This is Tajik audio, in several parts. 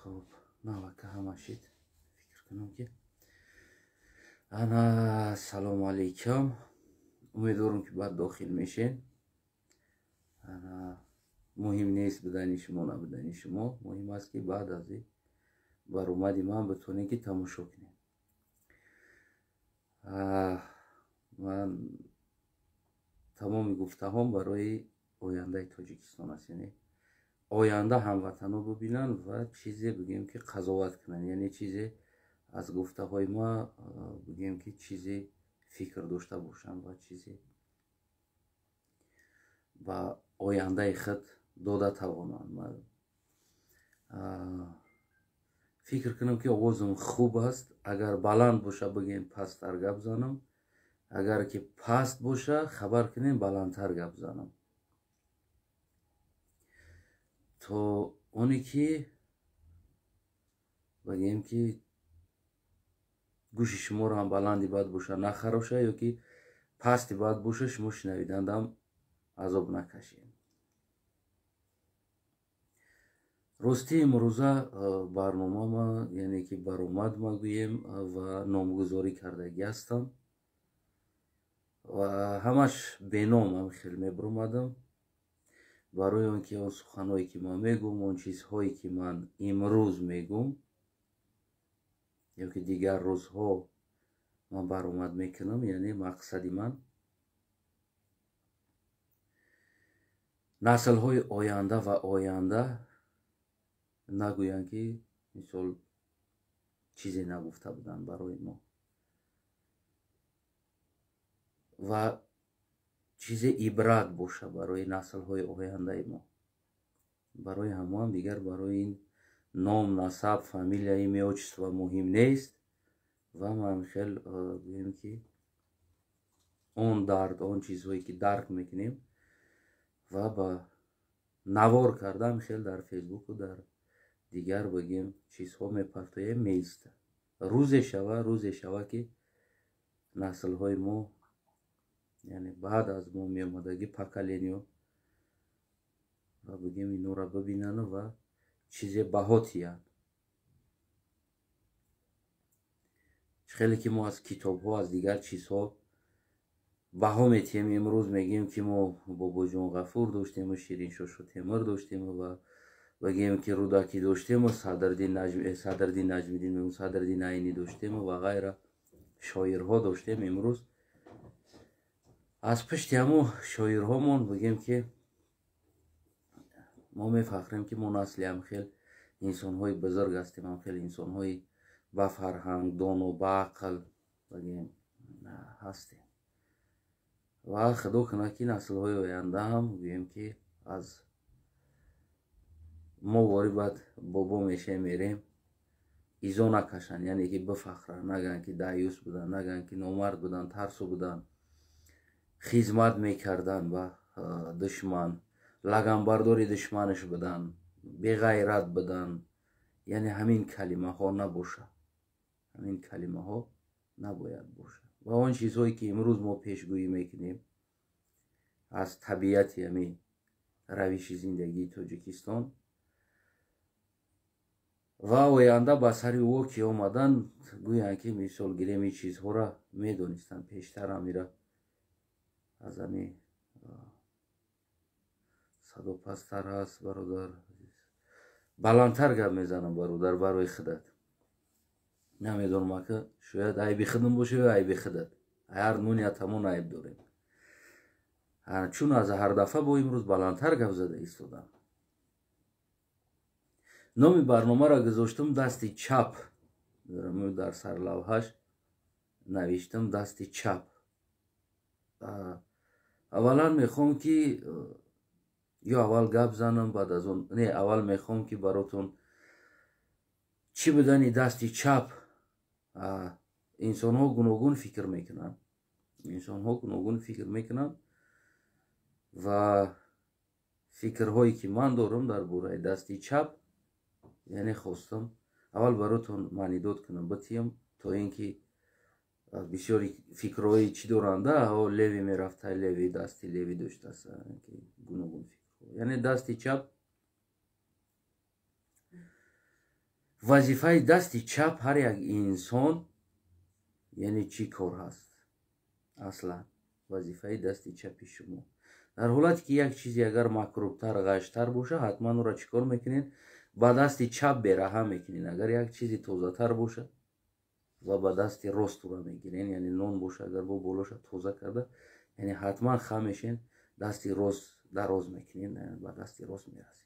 Хуб, навака ҳама шид. Фикр кунам ки ана салому алейкум. Умедворам ки баъд дохил мешен. Ана муҳим нест будани шумо, набудани шумо. Муҳим аст ки баъд аз баромади ман битонед ки тамошо кунед. Ман тамоми гуфтаҳом барои ояндаи Тоҷикистон аст, яъне оянда ҳамватанҳо бибинанд ва чизе бигӯем ки қазоват кунанд, яъне чизе аз гуфтаҳои ма бигӯем ки чизе фикр дошта бошанд ва чизе ба ояндаи худ дода тавонанд. Фикр кунам ки овозам хуб аст. Агар баланд боша, бигӯем пасттар гап занам, агар ки паст боша, хабар кунем баландтар гап занам, то оне ки бигӯем ки гӯши шуморо ҳам баланди бад боша нахароша, ё ки пасти бад боша шумо шунавидандам азоб накашед. Ростӣ имрӯза барномама, яъне ки баромад магӯем ва номгузорӣ кардагӣ ҳастам ва ҳамаш беном ҳам хел мебуромадам, барои он ки он суханҳое ки ман мегӯм, он чизҳое ки ман имрӯз мегӯм ё ки дигар рӯзҳо ман баромад мекунам, яъне мақсади ман наслҳои оянда ва оянда нагӯянд ки мисол чизе нагуфта буданд барои мо ва чизе ибрат боша барои наслҳои ояндаи мо. Барои ҳамоам дигар барои ин ном, насаб, фамилия, имя, отчество муҳим нест ва ман хел гӯем ки он дард, он чизҳое ки дарк мекунем ва ба навор кардам хел дар Фейсбуку дар дигар бигем чизҳо мепартоем, меиста. Рӯзе шава, рӯзе шава ки наслҳои мо, яъне баъд аз мо меомадагӣ поколениё ва бигем инора бибинану ва чизе баҳо тиянд. Хеле ки мо аз китобҳо, аз дигар чизҳо баҳо метиҳем, имрӯз мегӯем ки мо Бобоҷон Ғафур доштему Шириншошу Темур доштему ва бигӯем ки Рӯдакӣ доштему Садриддин Наҷмиддин, Садриддин Айнӣ доштему ва ғайра шоирҳо доштем. Имрӯз аз пушти ҳамо шоирҳомон бигӯем ки мо мефахрем ки мо насли ҳамхел инсонҳои бузург ҳастем, ҳамхел инсонҳои ба фарҳанг, доно, ба ақл бигӯем ҳастем. Ва худо кунад ки наслҳои оянда ҳам гӯем ки аз мо вори баъд бобо мешем, мерем, изо накашанд, яъне ки бифахранд, нагӯянд ки даюс буданд, нагӯянд ки номард буданд, тарсу буданд, хизмат мекарданд ба душман, лаганбардори душманаш буданд, беғайрат буданд. Яъне ҳамин калимаҳо набошад, ҳамин калимаҳо набояд бошад. Ва он чизҳое ки имрӯз мо пешгӯӣ мекунем аз табиати ҳамин равиши зиндагии Тоҷикистон ва оянда ба сари ӯ ки омаданд, гӯянд ки мисол гирем ин чизҳоро медонистанд пештар, ҳамира аз ҳамин садо пасттар ҳаст, бародар, баландтар гап мезанам, бародар, барои худат. Намедонам ака, шояд айби худам боша ё айби худат, ҳар нуниятамон айб дорем. Чун аз ҳар дафъа бо имрӯз баландтар гап зада истодам. Номи барномаро гузоштам «Дасти чап». Дар сарлавҳаш навиштам «Дасти чап». Аввалан мехоҳам ки ё аввал гап занам, баъд аз он не, аввал мехоҳам ки баротон чӣ будани дасти чап. Инсонҳо гуногун фикр мекунанд, инсонҳо гуногун фикр мекунанд ва фикрҳое ки ман дорам дар бораи дасти чап, яъне хостам аввал баротон маънидод кунам, битиям, то ин ки бисёри фикрҳои чӣ доранда, леви мерафта, леви дасти леви доштааст, гуногун фикрҳо. Яъне дасти чап Вазифаи дасти чап ҳар як инсон, яъне чӣ кор ҳаст? Аслан вазифаи дасти чапи шумо дар ҳолате ки як чизе агар макрубтар, ғаштар боша, ҳатман ӯро чӣ кор мекунед? Ба дасти чап бераҳа мекунед. Агар як чизи тозатар боша ва ба дасти рост ӯро мегирен, яъне нон боша, агар бо болоша тоза карда, яъне ҳатман хам мешен, дасти рост дароз мекунед, ба дасти рост мерасед.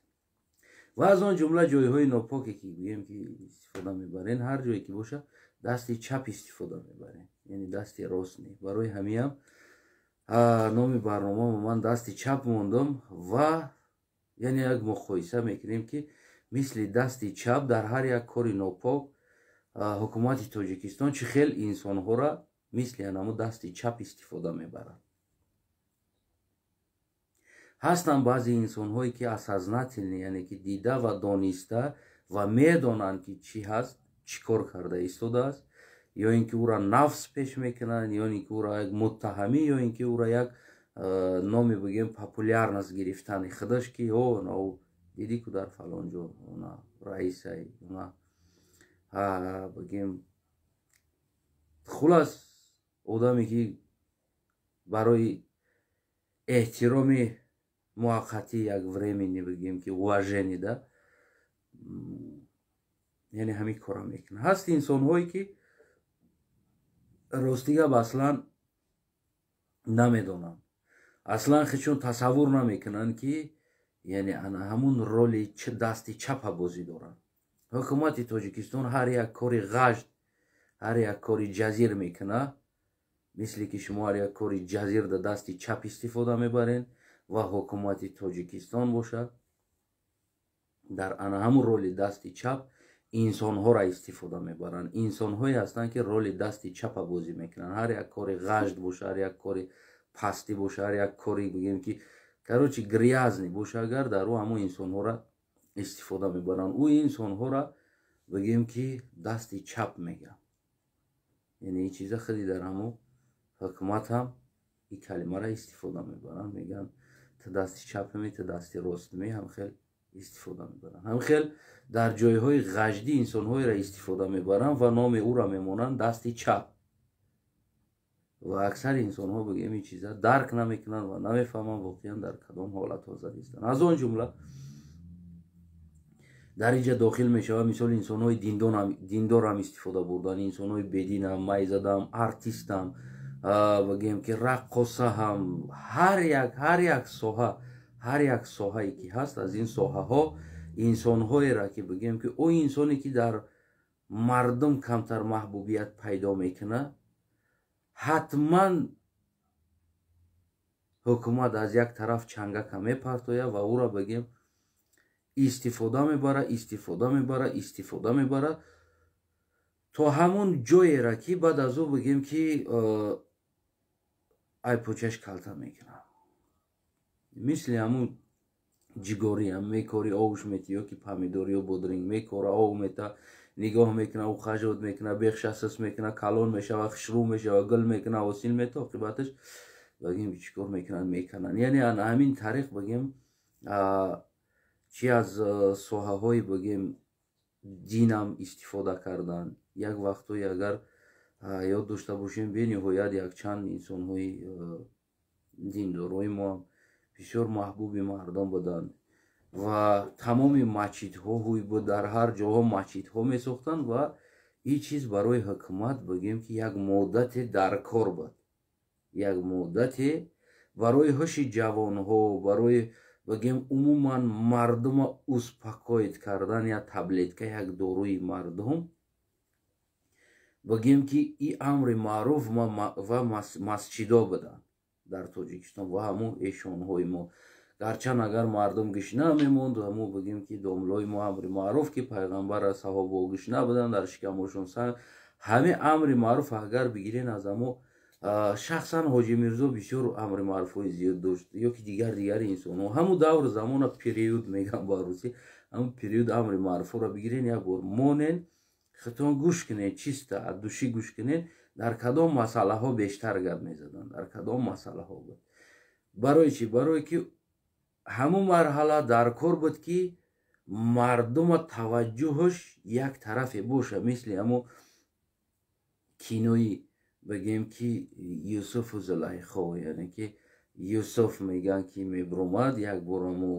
Ва аз он ҷумла ҷойҳои нопоке ки гӯем ки истифода мебарен, ҳар ҷое ки боша, дасти чап истифода мебарем, яъне дасти рост не. Барои ҳамиам номи барномамо ман «Дасти чап» мондам. Ва яъне як муқоиса мекунем, ки мисли дасти чап дар ҳар як кори нопок ҳукумати Тоҷикистон чӣ хел инсонҳоро мисли анамо дасти чап истифода мебарад. Ҳастанд баъзе инсонҳое ки осознательно, яъне ки дида ва дониста ва медонанд, ки чӣ ҳаст, чӣ кор карда истодааст, ё ин ки ӯра нафс пеш мекунанд, ё ин ки ӯра як муттаҳамӣ, ё ин ки ӯра як номе бигем, популярность гирифтани худаш, ки о дидӣ ку, дар фалон ҷо она раисай, она бигем. Хулас, одаме ки барои эҳтироми муваққатӣ, як временный, бигем ки уважение да, яъне ҳамин кора мекунад. Ҳаст инсонҳое ки, рости гап, аслан намедонанд, аслан хечон тасаввур намекунанд, ки яъне ана ҳамун роли дасти чапа бозӣ доранд. Ҳукумати Тоҷикистон ҳар як кори ғашт, ҳар як кори ҷазир мекунад, мисле ки шумо ҳар як кори ҷазир да дасти чап истифода мебаред, ва ҳукумати Тоҷикистон бошад, дар ана ҳамун роли дасти чап инсонҳоро истифода мебаранд. Инсонҳое ҳастанд, ки роли дасти чапа бозӣ мекунанд. Ҳар як кори ғашт боша, ҳар як кори пастӣ боша, ҳар як кори, бигем ки, короче, грязный боша агар, дар ӯ ҳамон инсонҳоро истифода мебаранд. Ӯ инсонҳоро, бигем ки, дасти чап мегӯям. Яъне ин чиза худи дар ҳамон ҳукумат ҳам ин калимаро истифода мебаранд, мегӯянд: «Ту дасти чапами, ту дасти ростми». Ҳам хел истифода мебаранд, ҳам хел дар ҷойҳои ғаждӣ инсонҳоеро истифода мебаранд ва номи ӯро мемонанд дасти чап. Ва аксари инсонҳо, бигем, ин чиза дарк намекунанд ва намефаҳманд, воқеан дар кадом ҳолатҳо задистанд. Аз он ҷумла дар инҷа дохил мешавад, мисол, инсонҳои диндорам истифода бурдан, инсонҳои бединам, майзадам, артистам, бигем ки раққоса ҳам, ҳар як соҳа, ҳар як соҳае ки ҳаст, аз ин соҳаҳо инсонҳоеро ки, бигем ки, ӯ инсоне ки дар мардум камтар маҳбубият пайдо мекунад, ҳатман ҳукумат аз як тараф чангака мепартояд ва ӯро, бигем, истифода мебара, истифода мебара, истифода мебара то ҳамон ҷоеро ки баъд аз ӯ, бигем ки, айпочаш калта мекунад. Мисли ҳамун ҷигориам мекори, овуш мети, ё ки помидор ё бодринг мекора, ов мета, нигоҳ мекуна, ухаживать мекуна, бехша сис мекуна, калон мешава, хушрӯ мешава, гул мекуна, ҳосил мета, оқибаташ, бигем, чӣ кор мекунанд? Мекананд. Яъне ана ҳамин тариқ, бигем, чӣ аз соҳаҳои, бигем, динам истифода кардан. Як вақтҳое, агар ёд дошта бошем, бениҳоят якчанд инсонҳои диндорои мо бисёр маҳбуби мардум буданд ва тамоми масҷидҳо ҳуй буд, дар ҳар ҷоҳо масҷидҳо месохтанд. Ва ин чиз барои ҳукумат, бигем ки, як муддате дар кор буд, як муддате барои ҳуши ҷавонҳо, барои, бигем, умуман мардума успокоить кардан, як таблетка, як доруи мардум, бигем ки, и амри маъруф ва масҷидо буданд дар Тоҷикистон ва ҳамун эшонҳои мо. Гарчанд агар мардум гишна мемонд, ҳамун, бигем ки, домлои мо амри маъруф, ки пайғамбара саҳобао гишна буданд, дар шикамошон ҳамин амри маъруф агар бигирен, аз ҳамо шахсан Ҳоҷи Мирзо бисёр амри маъруфҳои зиёд дошт, ё ки дигари инсонҳо. Ҳамун давру замона, период мегӯям ба русӣ, ҳамун период амри маъруфҳоро бигирен, як бор монен, худтон гӯш кунед, чисто аз души гӯш кунед, дар кадом масъалаҳо бештар гап мезаданд, дар кадом масъалаҳо буд. Барои чӣ? Барое ки ҳамун марҳала дар кор буд, ки Мардума таваҷҷӯҳаш як тарафе боша, мисли ҳамо кинои, бигем ки, Юсуфу Зулайхо. Яъне ки Юсуф, мегӯянд, ки мебуромад як бор амо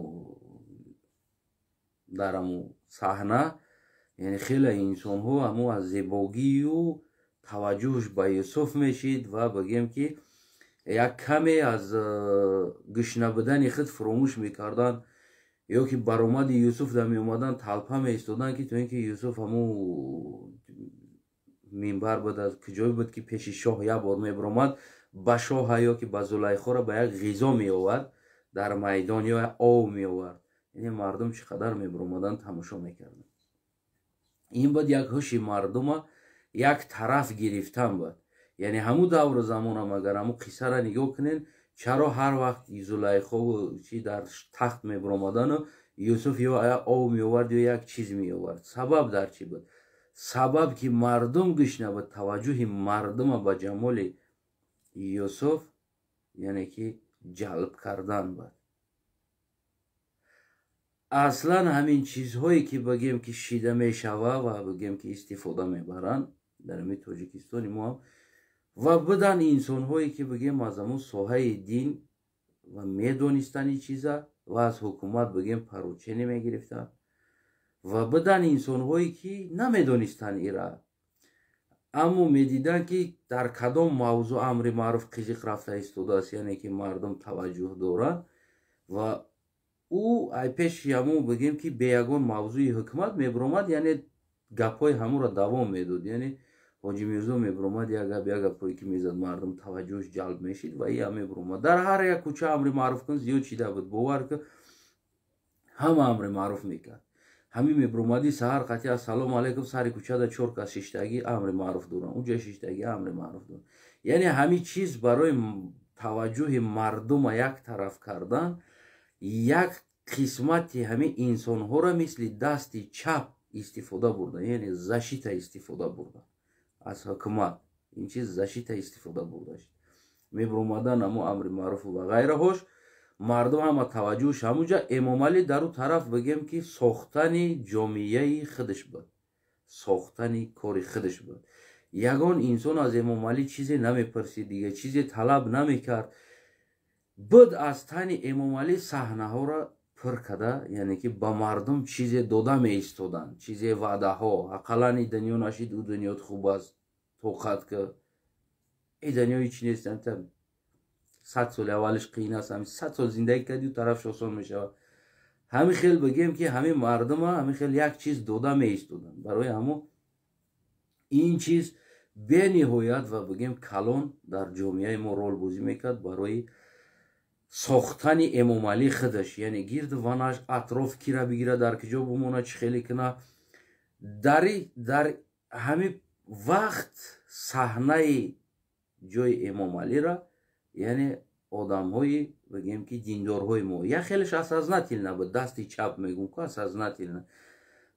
дар амо саҳна, яъне хеле инсонҳо ҳамо аз зебогию таваҷҷӯҳш ба Юсуф мешид ва, бигем ки, як каме аз гушна будани худ фуромӯш мекарданд, ё ки баромади Юсуф да меомаданд, толпа меистоданд, ки то ин ки Юсуф ҳамо минбар буд, аз куҷое буд, ки пеши шоҳ як бор мебуромад, ба шоҳа ё ки ба Зулайхоро ба як ғизо меовард дар майдон ё як ов меовард. Яъне мардум чӣ қадар мебуромаданд, тамошо мекарданд. Ин буд як ҳуши мардума як тараф гирифтан буд. Яъне ҳамун давру замонам агар ҳамун қиссара нигоҳ кунед, чаро ҳар вақт Зулайхову чи дар тахт мебуромадану Юсуф ё як ов меовард, ё як чиз меовард? Сабаб дар чӣ буд? Сабаб ки мардум гушна буд, таваҷҷӯҳи мардума ба ҷамоли Юсуф, яъне ки, ҷалб кардан буд. Аслан ҳамин чизҳое ки, бигем ки, шида мешава ва, бигем ки, истифода мебаранд дар ҳамин Тоҷикистони мо ҳам ва будан инсонҳое ки, бигем, аз ҳамун соҳаи дин ва медонистанд ин чиза ва аз ҳукумат, бигем, поручение мегирифтанд, ва будан инсонҳое ки намедонистанд ира, аммо медиданд, ки дар кадом мавзӯъ амри маъруф қизиқ рафта истодааст, яъне ки мардум таваҷҷӯҳ доранд. Ва ӯ ай пеши ҳамун, бигем ки, бе ягон мавзӯи ҳукумат мебуромад, яъне гапҳои ҳамонро давом медод. Яъне Ҳоҷи Мирзо мебуромад, як гап, як гапҳое ки мезад, мардум таваҷҷӯҳш ҷалб мешид ва иам мебуромад. Дар ҳар як кӯча амри маъруф кун зиёд шида буд, бовар ки, ҳама амри маъруф мекард. Ҳамин мебуромадӣ саҳар қатъи ассалому алайкум, сари кӯчада чор кас шиштагӣ амри маъруф доранд, унҷа шиштагӣ амри маъруф доранд. Яъне ҳамин чиз барои таваҷҷӯҳи мардума як тараф кардан, як қисмати ҳамин инсонҳоро мисли дасти чап истифода бурдан, яъне защита истифода бурдан аз ҳукумат. Ин чиз защита истифода бурда шуд. Мебуромадан амо амри маъруфу ва ғайраҳош, мардум ҳама таваҷҷӯҳш ҳамунҷа. Эмомалӣ дар ӯ тараф, бигем ки, сохтани ҷомеаи худаш буд, сохтани кори худаш буд. Ягон инсон аз Эмомалӣ чизе намепурсид, дига чизе талаб намекард. Буд аз тани Эмомалӣ саҳнаҳоро пур када, яъне ки ба мардум чизе дода меистоданд, чизе ваъдаҳо: ақаллан и дунё нашид, ӯ дунёт хуб аст, тоқат ки и дунё ҳеч нест, 100 соли аввалиш қиин аст, ҳамин 100 сол зиндагӣ кардӣ, ӯ тарафш осон мешавад. Ҳамин хел, бигем ки, ҳамин мардума ҳамин хел як чиз дода меистоданд. Барои ҳамо ин чиз бениҳоят ва, бигем, калон дар ҷомеаи мо рол бозӣ мекард барои сохтани Эмомалӣ худаш, яъне гирду ванаш, атроф кира бигира, дар киҷо бимона, чӣ хеле куна. Дар ҳамин вақт саҳнаи ҷои Эмомалиро, яъне одамҳои, бигем ки, диндорҳои мо як хелеш осознательно буд, дасти чап мегӯм ку, осознательно,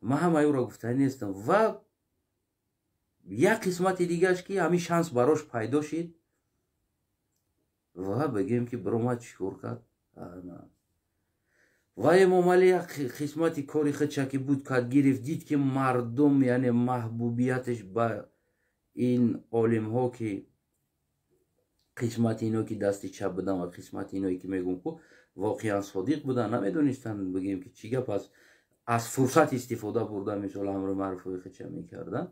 ман ҳамаи ӯро гуфтанӣ нестам, ва як қисмати дигааш ки ҳамин шанс барош пайдо шид ва, бигем ки, биромад, чӣ кор кард. Ва Эмомалӣ як қисмати кори худша ки буд кард, гирифт, дид, ки мардум, яъне маҳбубияташ ба ин олимҳо, ки қисмати ино ки дасти чап будан ва қисмати иное ки, мегӯм ку, воқеан содиқ буданд, намедонистанд, бигем ки, чӣ гап аст, аз фурсат истифода бурда, мисол, амри маъруфҳои худша мекарданд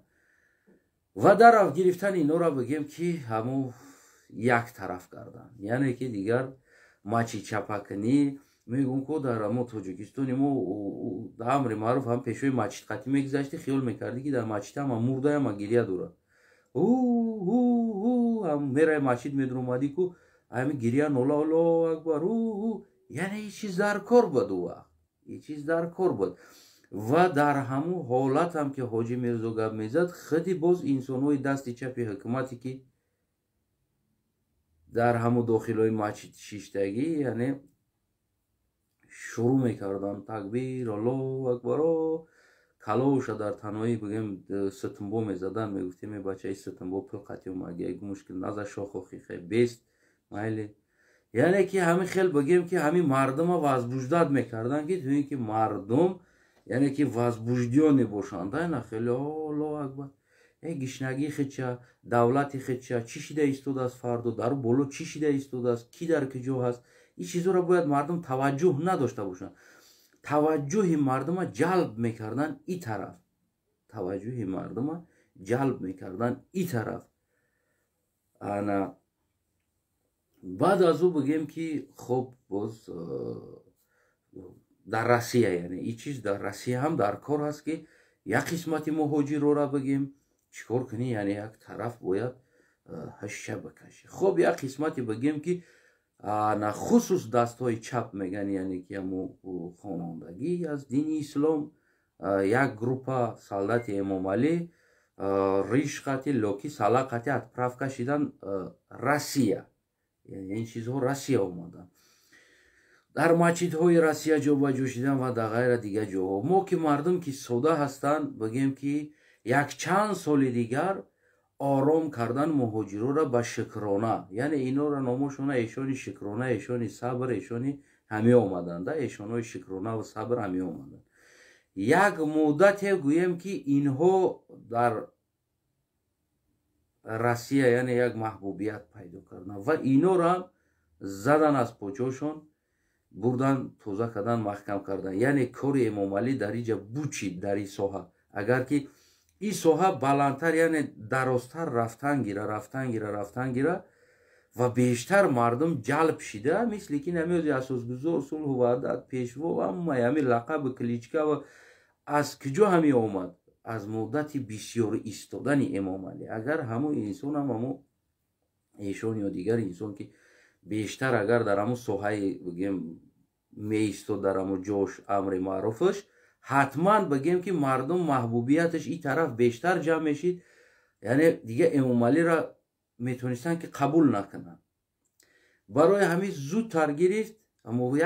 ва дар гирифтани инора, бигем ки, ҳамун як тараф кардан, яъне ки дигар мачи чапакунӣ. Мегӯм ку, дар мо Тоҷикистони мо амри маъруф ҳам пешои мачид қатӣ мегузаштӣ, хиёл мекардӣ, ки дар мачид ҳама мурда, ҳама гиря дорад. Мераи мачид, медуромадӣ ку, ҳами гиря, нола, аллоҳу акбар. Яъне ин чиз дар кор буд, ӯ вақт ин чиз дар кор буд. Ва дар ҳамун ҳолатам ки Ҳоҷи Мирзо гап мезад, худи боз инсонҳои дасти чапи ҳукумате ки дар ҳамун дохилҳои мачид шиштагӣ, яъне шурӯъ мекарданд такбир, аллоҳу акбаро, калоша дар танҳоӣ, бигем, ситмбо мезаданд. Мегуфтем: е бачаи ситмбо, пул қатӣ омаги, ягу мушкил наза, шохохихе бест майли. Яъне ки ҳамин хел, бигем ки, ҳамин мардума возбуждать мекарданд, ки то ин ки мардум Яъне ки возбуждённый бошанд, на хеле Аллоҳу акбар, гишнагии хича, давлати хича, чӣ шида истодааст, фардо дар боло чӣ шида истодааст, кӣ дар куҷо ҳаст. Ин чизҳоро бояд мардум таваҷҷӯҳ надошта бошанд. Таваҷҷӯҳи мардума ҷалб мекардан и тараф, таваҷҷӯҳи мардума ҷалб мекардан и тараф. Ана баъд аз ӯ бигем, ки хоб, боз дар Россия, яъне и чиз дар Россия ҳам дар кор ҳаст, ки як қисмати муҳоҷирора бигем, чӣ кор кунӣ, яъне як тараф бояд ҳашша бикашӣ. Хоб, як қисмате бигем, ки нахусус дастҳои чап меган, яъне ки ҳамо хонондагӣ аз дини ислом, як группа солдати Эмомалӣ, риш қати, локи сала қати отправка шидан Россия. Яъне ин чизҳо Россия омаданд, дар масҷидҳои Россия ҷобаҷо шидан ва дар ғайра дигар ҷоҳо. Мо ки мардум ки сода ҳастанд, бигем, ки якчанд соли дигар ором кардан муҳоҷирора ба шукрона, яъне инора номошона эшони шукрона, эшони сабр, эшони ҳаме омаданд, эшонҳои шукронаву сабр ҳаме омаданд. Як муддате гӯем, ки инҳо дар Россия, яъне як маҳбубият пайдо карданд ва инорам задан, аз почошон бурдан, тоза кардан, маҳкам кардан. Яъне кори Эмомалӣ дар иҷа бучид дар ин соҳа. Агар ки ин соҳа баландтар, яъне дарозтар рафтан гира, рафтан гира, рафтан гира ва бештар мардум ҷалб шида, мисли ки намеози асосгузор сулҳу ваҳдат, пешво, ҳамаи ҳами лақабу кличка ва аз куҷо ҳами омад? Аз муддати бисёр истодани Эмомалӣ. Агар ҳамун инсонам, ҳамо эшон ё дигар инсон, ки бештар агар дар ҳамун соҳаи, бигем, меистод, дар ҳамун ҷош амри маъруфаш, ҳатман, бигем, ки мардум маҳбубияташ ин тараф бештар ҷамъ мешид. Яъне дига Эмомалиро метонистанд, ки қабул накунанд. Барои ҳамин зудтар гирифт. Аммо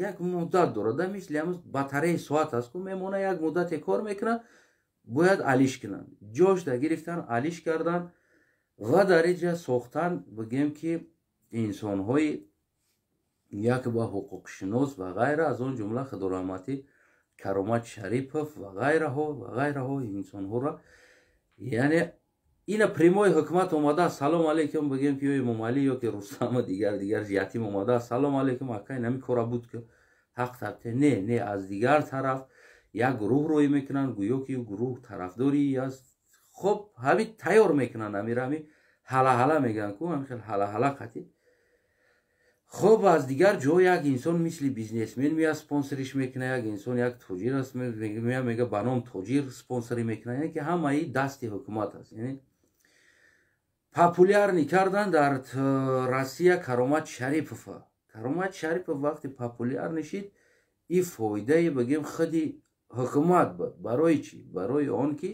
як муддат дорад, мисли ҳамн батареи соат аст ку, мемона, як муддате кор мекунад, бояд алиш кунанд. Ҷошда гирифтан, алиш кардан ва дар иҷа сохтан, бигем, ки инсонҳои як ба ҳуқуқшинос ва ғайра, аз он ҷумла худораҳматӣ Каромат Шарипов ва ғайраҳо ва ғайраҳо инсонҳоро. Яъне ина прямой ҳукумат омада, салом алейкум, бигем, ки ё Эмомалӣ, ё ки Рустама, дигар дигар ятим омада, салом алейкум, акай, нами кора буд, ки ҳақ табте. Не, не, аз дигар тараф як гурӯҳ рӯй мекунанд, гӯё ки гурӯҳ тарафдори аст. Хоб, ҳами тайёр мекунанд, амира ҳами ҳала-ҳала мегӯянд ку, ҳами хел ҳала-ҳала қатӣ. Хоб, аз дигар ҷо як инсон мисли бизнесмен меяд, спонсориш мекунад, як инсон, як тоҷир аст, мея, мега, ба ном тоҷир спонсорӣ мекунад. Яъне ки ҳамаи дасти ҳукумат аст. Яъне популярный кардан дар Россия Каромат Шарипова. Каромат Шарипов вақте популярный шид, и фоидаи, бигем, худи ҳукумат буд. Барои чӣ? Барои он ки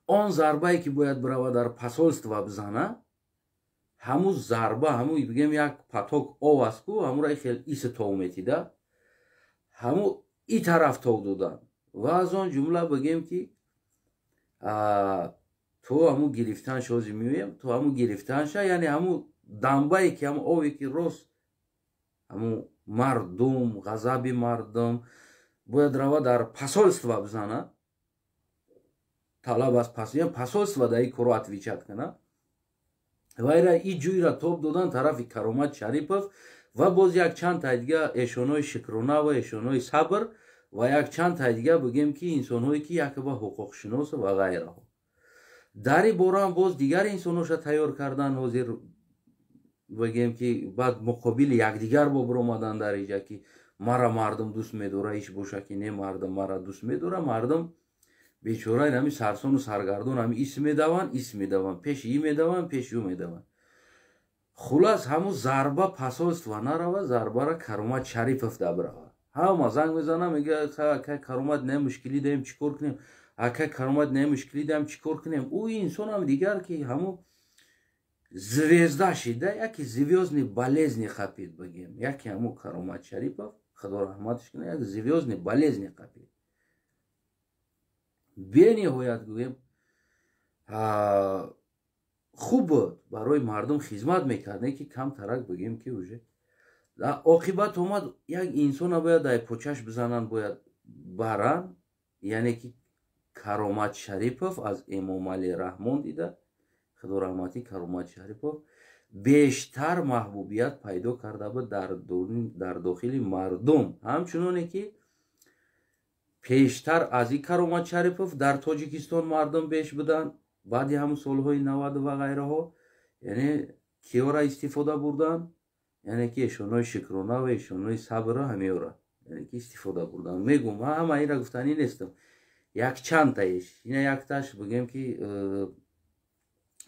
он зарбае, ки бояд бирава дар посольство бизана, ҳамун зарба, ҳамун, бигем, як поток об аст ку, ҳамура хел иса тов метида, ҳаму и тараф тов додан. Ва аз он ҷумла, бигем, ки то ҳаму гирифтан шози меоем, то ҳаму гирифтанша, яъне ҳаму дамбае, ки ҳаму ове, ки рост ҳаму мардум, ғазаби мардум бояд рава дар посольство бизана, талаб аз посольство дар ин коро отвечать кунад, вайра и ҷӯйра тоб додан тарафи Каромат Шарипов ва боз якчанд тай дига эшонҳои шукрона ва эшонҳои сабр ва якчанд тай дига, бигем, ки инсонҳое, ки якба ҳуқуқшинос ва ғайраҳо. Дар ин бораам боз дигар инсонҳоша тайёр кардан. Ҳозир, бигем, ки баъд муқобили якдигар бо биромадан дар иҷа, ки мара мардум дӯст медора, иш боша, ки не, мардум мара дӯст медора. Мардум бечора ҳами сарсону саргардон, ҳами ис медаванд, ис медаванд, пеши и медаванд, пеши ӯ медаванд. Хулас, ҳамун зарба посольство нарава, зарбара Каромат Шарипов дабрава. Ҳама занг мезана, мега: «Акай Каромат, не, мушкилӣ даем, чӣ кор кунем? Акай Каромат, не, мушкилӣ даем, чӣ кор кунем?» Ӯ инсонам дигар, ки ҳамун звезда шида, яке звёздный болезни хапид, бигем, яке ҳамун Каромат Шарипов, худо раҳматш кунад, як звёздный болезни қапид бениҳоят, гӯем, хуб буд, барои мардум хизмат мекард, не ки камтарак, бигем, ки уже оқибат омад. Як инсона бояд дар почаш бизананд, бояд Баран, яъне ки Каромат Шарипов аз Эмомалӣ Раҳмон дида, худо раҳматӣ Каромат Шарипов бештар маҳбубият пайдо карда буд дар дохили мардум. Ҳамчуноне ки пештар аз ин Каромат Шарипов дар Тоҷикистон мардум беш буданд, баъди ҳамун солҳои 90 ва ғайраҳо, яъне киёра истифода бурданд, яъне ки эшонои Шукрона ва эшонои Сабра ҳамеёра, яъне ки истифода бурданд. Мегум, ман ҳама инра гуфтанӣ нестам, якчандтаеш ина якташ бигем ки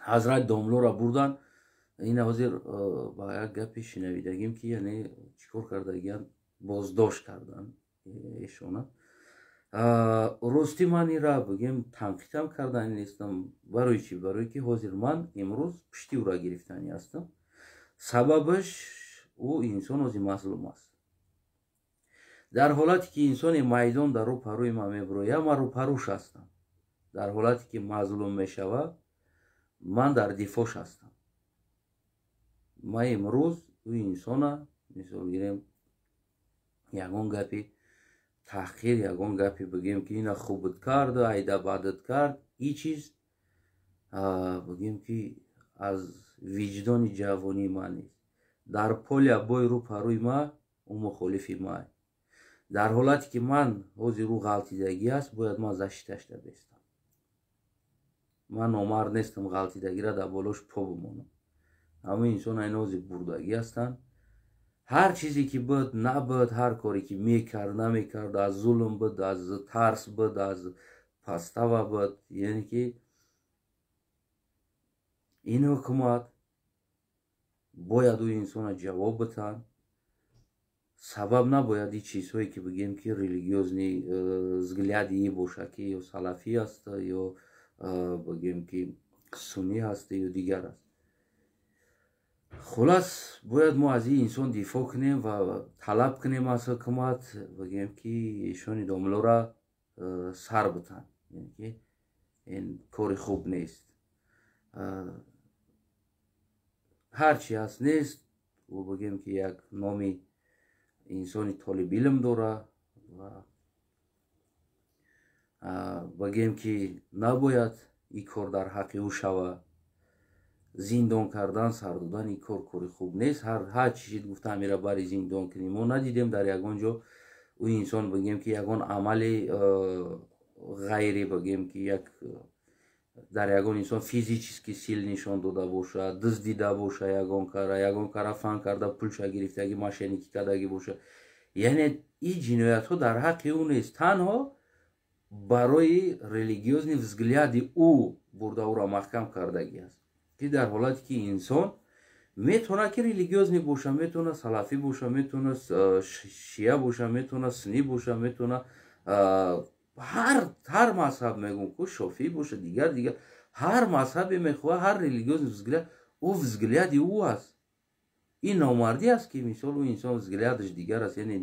ҳазрат домлора бурдан. Ина ҳозир ба як гапи шинавидагим ки яъне чӣ кор кардагиянд, боздошт кардан эшона. Ростӣ ман инра бигем танқидам кардани нестам. Барои чӣ? Барое ки ҳозир ман имрӯз пишти ӯра гирифтанӣ ҳастам. Сабабаш ӯ инсон ҳозир мазлум аст. Дар ҳолате ки инсони майдон дар рӯпарӯи ман мебирояд, ман рӯпарӯш ҳастам. Дар ҳолате ки мазлум мешавад, ман дар дифоъш ҳастам. Ман имрӯз ӯ инсона, мисол гирем, ягон гапи таҳқир, ягон гапи бигем ки ина хубат кард, айда бадат кард, ин чиз бигем ки аз виҷдони ҷавонии ман нест. Дар поля бой рӯпарӯи ма ӯ мухолифи ман. Дар ҳолате ки ман ҳозир ӯ ғалтидагӣ аст, бояд ман защиташда бестам. Ман номард нестам ғалтидагира дар болош по бимонам. Ҳамин инсон айна ҳозир бурдагӣ ҳастанд. Ҳар чизе ки буд, набуд, ҳар коре ки мекард, намекард, аз зулм буд, аз тарс буд, аз пастава буд, яъне ки ин ҳукумат бояд ӯ инсона ҷавоб битанд. Сабаб набояд ин чизҳое ки бигем ки религиозный взгляди и боша, ки ё салафӣ аст, ё бигем ки суннӣ ҳаст, ё дигар аст. Хулас, бояд мо аз ин инсон дифоъ кунем ва талаб кунем аз ҳукумат, бигем ки эшони домлора сар битанд, яъне ки ин кори хуб нест. Ҳар чи ҳаст нест, ӯ бигем ки як номи инсони толибилм дора ва бигем ки набояд ин кор дар ҳаққи ӯ шава. Зиндон кардан, сар додан ин кор кори хуб нест. Ҳар чизид гуфта ҳамира бари зиндон кунӣ. Мо надидем дар ягон ҷо ӯ инсон бигем ки ягон амали ғайри бигем ки як дар ягон инсон физически сил нишон дода боша, дуздида боша, ягон кара фан карда пулша гирифтагӣ, мошенникӣ кардагӣ боша. Яъне ин ҷиноятҳо дар ҳаққи ӯ нест, танҳо барои религиозный взгляди ӯ бурда ӯро маҳкам кардагӣ аст. Ки дар ҳолате ки инсон метавонад ки религиозный боша, метавонад салафӣ боша, метавонад шия боша, метавонад суннӣ боша, метавонад ҳар мазҳаб, мегӯм ку, шофӣ боша, дигар дигар, ҳар мазҳабе мехоҳад, ҳар религиозный взгляд, ӯ взгляди ӯ аст. Ин номардӣ аст ки мисол ӯ инсон взглядаш дигар аст, яъне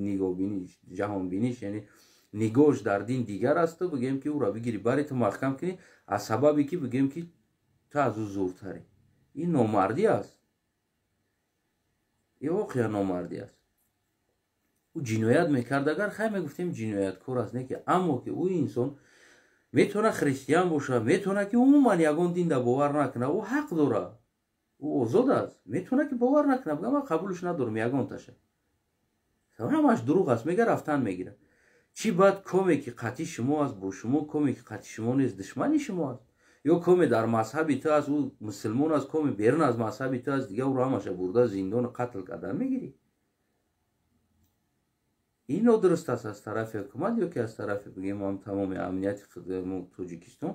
нигоҳбиниш, ҷаҳонбиниш, яъне нигоҳш дар дин дигар асту бигем ки ӯро бигири, бари ту маҳкам кунӣ аз сабабе ки бигем ки ту аз ӯ зуртарӣ. Ин номардӣ аст, ин воқеан номардӣ аст. Ӯ ҷиноят мекард, агар хай мегуфтем ҷинояткор аст, не ки, аммо ки ӯ инсон метавонад христиан бошад, метавонад ки умуман ягон динда бовар накунад, ӯ ҳақ дорад, ӯ озод аст, метавонад ки бовар накунад, бигӯяд ман қабулш надорам ягонташа, ҳамаш дурӯғ аст, мега рафтан мегирад. Чӣ баъд коме ки қатъи шумо аст бо шумо, коме ки қатъи шумо нест душмани шумо аст, ё коме дар мазҳаби ту аст, ӯ мусулмон аст, коме берун аз мазҳаби ту аст, дигар ӯро ҳамаша бурда зиндону қатл кардан мегирӣ. Ин нодуруст аст аз тарафи ҳукумат ё ки аз тарафи бигем ҳам тамоми амнияти Тоҷикистон.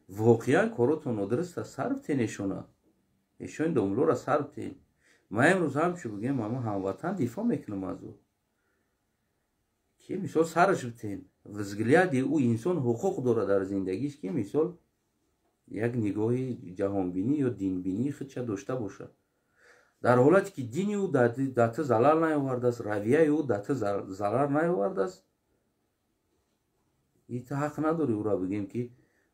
Воқеан коротон нодуруст аст, сар битен эшона, эшони домлора сар битен. Ман имрӯз ҳамчу бигем ҳама ҳамватан дифоъ мекунам аз ӯ, ки мисол сараш битен. Взгляди ӯ, инсон ҳуқуқ дорад дар зиндагиш ки мисол як нигоҳи ҷаҳонбинӣ ё динбинии худша дошта бошад. Дар ҳолате ки дини ӯ дар ту залал наёвардааст, равияи ӯ дар ту зарар наёвардааст, и ту ҳақ надорӣ ӯро бигем ки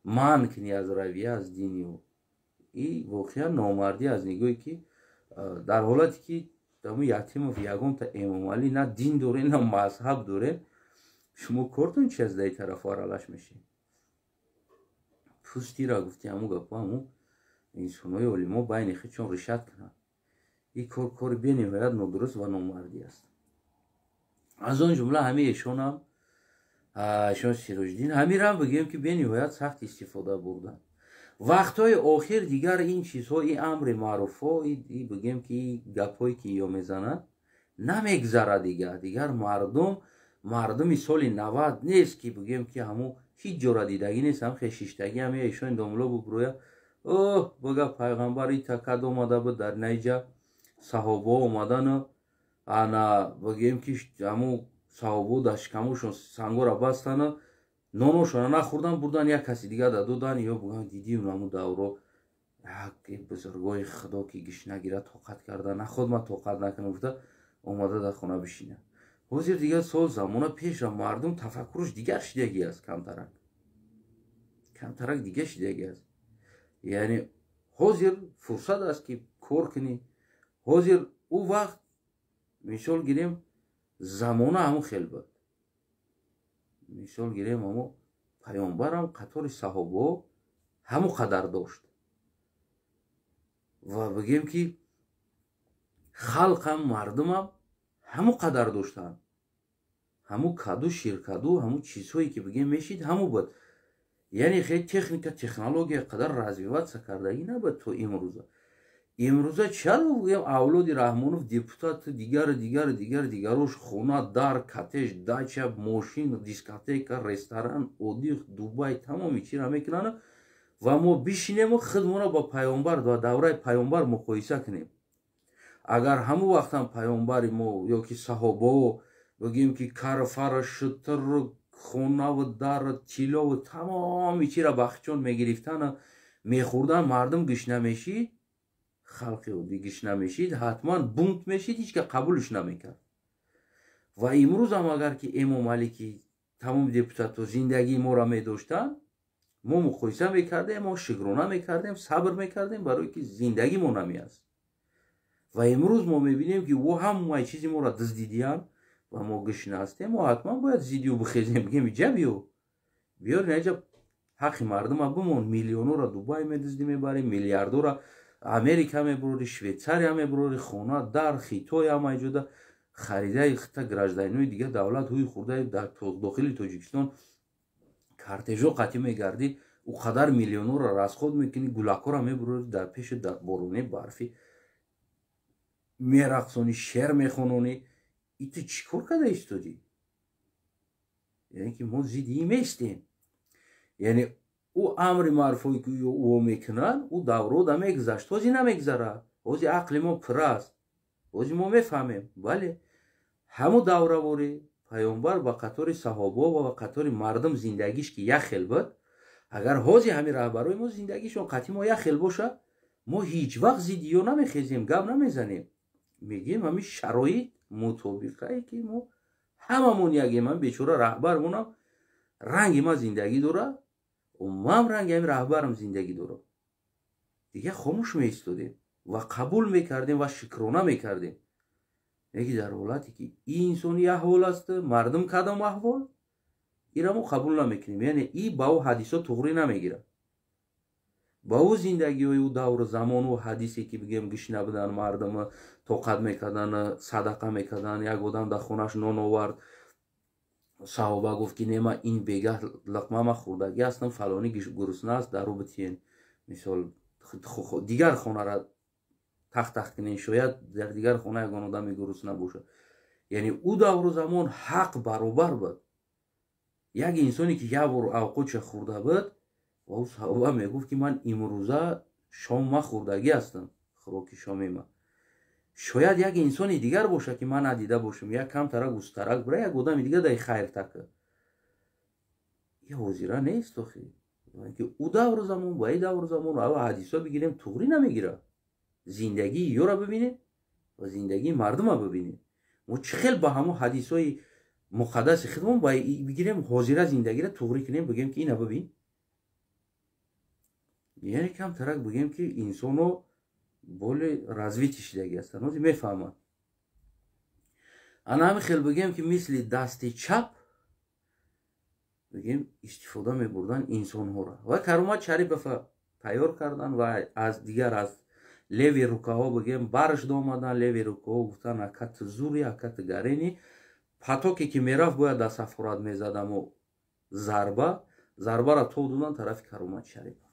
манъ кунӣ аз равия, аз дини ӯ. И воқеан номардӣ аз нигоҳе ки дар ҳолате ки даму Ятимов ягонта Эмомалӣ на дин доре, на мазҳаб доре. Шумо кортон чи аст, даи тарафо аралаш мешед? Пустира гуфти, ҳаму гапо, ҳаму инсонҳои олимо байни худшон решать кунанд. Ин кор кори бениҳоят нодуруст ва номардӣ аст. Аз он ҷумла ҳамин эшонам, эшон Сироҷиддин, ҳамирам бигӯем, ки бениҳоят сахт истифода бурданд вақтҳои охир. Дигар ин чизҳо, ин амри маъруфҳо, бигӯем ки гапҳое ки ё мезананд, намегзарад. Дигар мардум мардуми соли 90 нест, ки бигӯем ки ҳамун ҳеҷ ҷора дидагӣ нест. Ҳам хешиштагӣ ҳам эшони домло буброя, оҳ, бага, пайғамбар итакад омада буд, дар наиҷа саҳобаҳо омадану ана бигӯем ки ҳамун саҳобаҳо дар шикамошон сангора бастану ноношона нахӯрдан, бурдан як каси дигар да додан. Ё буган, дидӣ, ҳамун давро як бузургои худо ки гишнагира тоқат карда наход, ман тоқат накунам гуфта, омада дар хона бишина. Ҳозир дигар сол замона пеша, мардум тафаккуруш дигар шидагӣ аст, камтарак камтарак дигар шидагӣ аст. Яъне ҳозир фурсат аст, ки кор кунӣ. Ҳозир ӯ вақт, мисол гирем, замона ҳамун хел буд. Мисол гирем, ҳамо паёмбарам қатори саҳобаҳо ҳамун қадар дошт ва бигем ки халқам, мардумам ҳамун қадар доштанд. Ҳамун каду, ширкаду, ҳамун чизҳое ки бигем мешид, ҳамун буд. Яъне хеле техника, технология қадар развиваться кардагӣ набуд то имрӯза. Имрӯза чаро гӯям, авлоди Раҳмонов, депутату дигару дигару дигар дигарош хона, дар коттедж, дача, мошин, дискотека, ресторан, отдых, Дубай, тамоми чира мекунанд ва мо бишинему худмонро ба паёмбар ва давраи паёмбар муқоиса кунем? Агар ҳамун вақтам паёмбари мо ё ки саҳобао, бигӯем ки карфара, шутуру, хонаву дару, тиллову тамоми чира бахчон мегирифтану мехӯрдан, мардум гишна мешид, халқи оддӣ гишна мешид, ҳатман бунт мешид, ҳеҷ ка қабулш намекард. Ва имрӯзам агар ки Эмомалӣ, ки тамоми депутатҳо зиндагии моро медоштанд, мо муқоиса мекардем, мо шукрона мекардем, сабр мекардем, барое ки зиндагӣ мо намеаст. Ва имрӯз мо мебинем, ки ӯ ҳамаи чизи моро дуздидиянд ва мо гишна ҳастем. Мо ҳатман бояд зиддиу бихезем, бигем: иҷа биё, биёр, наиҷа ҳаққи мардума бимон. Миллионҳоро Дубай медуздӣ, мебарем, миллиардҳоро Америка мебурори, Швейтсария мебурори, хона дар Хитой ҳамаи ҷода харидаи хита, гражданинои дигар давлат ҳуи хӯрдаи, дар дохили Тоҷикистон кортежо қатӣ мегардӣ, ӯ қадар миллионҳоро расход мекунӣ, гулакҳоро мебурори, дар пеши дар борони барфӣ мерақсонӣ, шер мехононӣ. И ту чӣ кор карда истодӣ? Яъне ки мо зидди ин меистем. Яъне ӯ амри маъруфое ки ӯ мекунад, ӯ даврода мегузашт, ҳозир намегузарад. Ҳозир ақли мо пур аст, ҳозир мо мефаҳмем. Бале, ҳамун давраворӣ паёмбар ба қатори саҳобо ва ба қатори мардум зиндагиш ки як хел буд, агар ҳозир ҳамин раҳбарои мо зиндагишон қатъи мо як хел бошад, мо ҳеҷ вақт зидди ё намехезем, гап намезанем. Мегӯем, ҳамин шароит мутобиқае ки мо ҳамамон ягем. Ҳам бечора раҳбармонам ранги ман зиндагӣ дорад, ман ранги ҳамин раҳбарам зиндагӣ дорам. Дигар хомӯш меистодем ва қабул мекардем ва шукрона мекардем. Леки дар ҳолате ки ин инсони аҳвол аст, мардум кадом аҳвол, ира мо қабул намекунем. Яъне и ба ӯ ҳадисо туғрӣ намегирад, ба ӯ зиндагиҳои ӯ давру замону ҳадисе ки бигӯем гишна будан, мардум тоқат мекардан, садақа мекардан. Як одам дар хонааш нон овард, саҳоба гуфт ки не, ма ин бегаҳ луқма ма хӯрдагӣ ҳастам, фалонӣ гурусна аст, дару битиен, мисол, дигар хонара тах-тах кунен, шояд дар дигар хона ягон одами гурусна бошад. Яъне ӯ давру замон ҳақ баробар буд. Як инсоне ки як бор авқотша хӯрда буд ва ӯ саҳоба мегуфт, ки ман имрӯза шом ма хӯрдагӣ ҳастам, хӯроки шоми ма, шояд як инсони дигар бошад, ки ман надида бошам, як камтара густарак бира, як одами дигар дай хайр така. Я ҳозира нест охи ки ӯ давру замон ба и давру замон ава ҳадисо бигирем, туғрӣ намегирад. Зиндагии ёро бибинем ва зиндагии мардума бибинем. Мо чӣ хел ба ҳамон ҳадисҳои муқаддаси худмон бигирем, ҳозира зиндагиро туғрӣ кунем, бигӯем ки ина бибин? Яъне камтарак бигӯем ки инсоно более развитый шидагӣ ҳастанд, ҳозир мефаҳманд. Ана ҳамин хел бигӯем ки мисли дасти чап. бигем истифода мебурдан инсонҳоро. Ва Каромат Шарипова тайёр кардан ва аз дигар аз левые рукаҳо бигем барш омадан. Левые рукаҳо гуфтан: «Ака, ту зури, ака, ту гарени». Потоке ки мерафт, бояд дар сафорат мезадамо зарба, зарбара то додан тарафи Каромат Шарипов.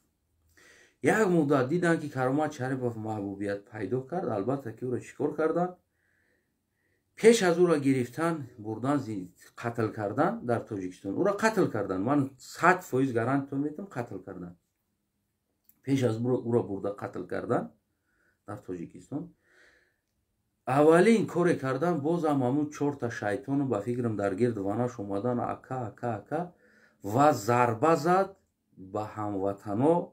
Як муддат дидан, ки Каромат Шарипов маҳбубият пайдо кард. Албатта, ки ӯро чӣ кор кардан? Пеш аз ӯро гирифтан, бурдан, қатл кардан дар Тоҷикистон, ӯро қатл кардан. Ман 100% гарантиятон метам, қатл кардан. Пеш аз ӯро бурда қатл кардан дар Тоҷикистон, аввалин коре кардан, бозам ҳамун чорта шайтону ба фикрам дар гирд ванаш омадан, ака, ака, ака, ва зарба зад ба ҳамватано.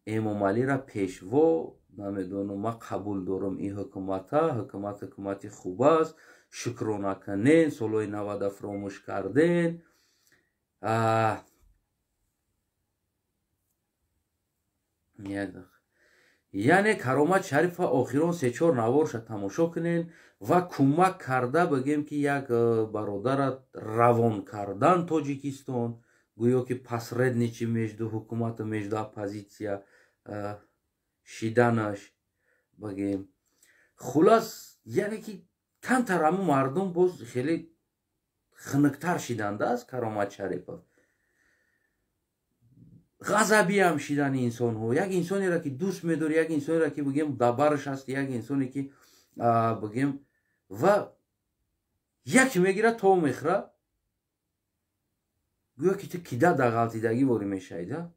Эмомалира пешво намедонам, ман қабул дорам ин ҳукумата, ҳукумат ҳукумати хуб аст, шукрона канен, солҳои 90 фуромӯш карден. Як дақиқа. Яъне Каромат Шарипова охирон се-чор наворша тамошо кунен ва кӯмак карда, бигем ки як бародара равон кардан Тоҷикистон, гӯё ки посредничи между ҳукумату между оппозитсия шиданаш, бигем. Хулас, яъне ки камтар ҳамун мардум боз хеле хунуктар шиданда аз Каромат Шарипов, ғазабиам шидани инсонҳо. Як инсонеро ки дӯст медорӣ, як инсонеро ки бигем дабараш ҳасти, як инсоне ки бигем ва яке мегирад, то мехӯра, гӯё ки ту кида дағалтидагӣ ворӣ мешавида.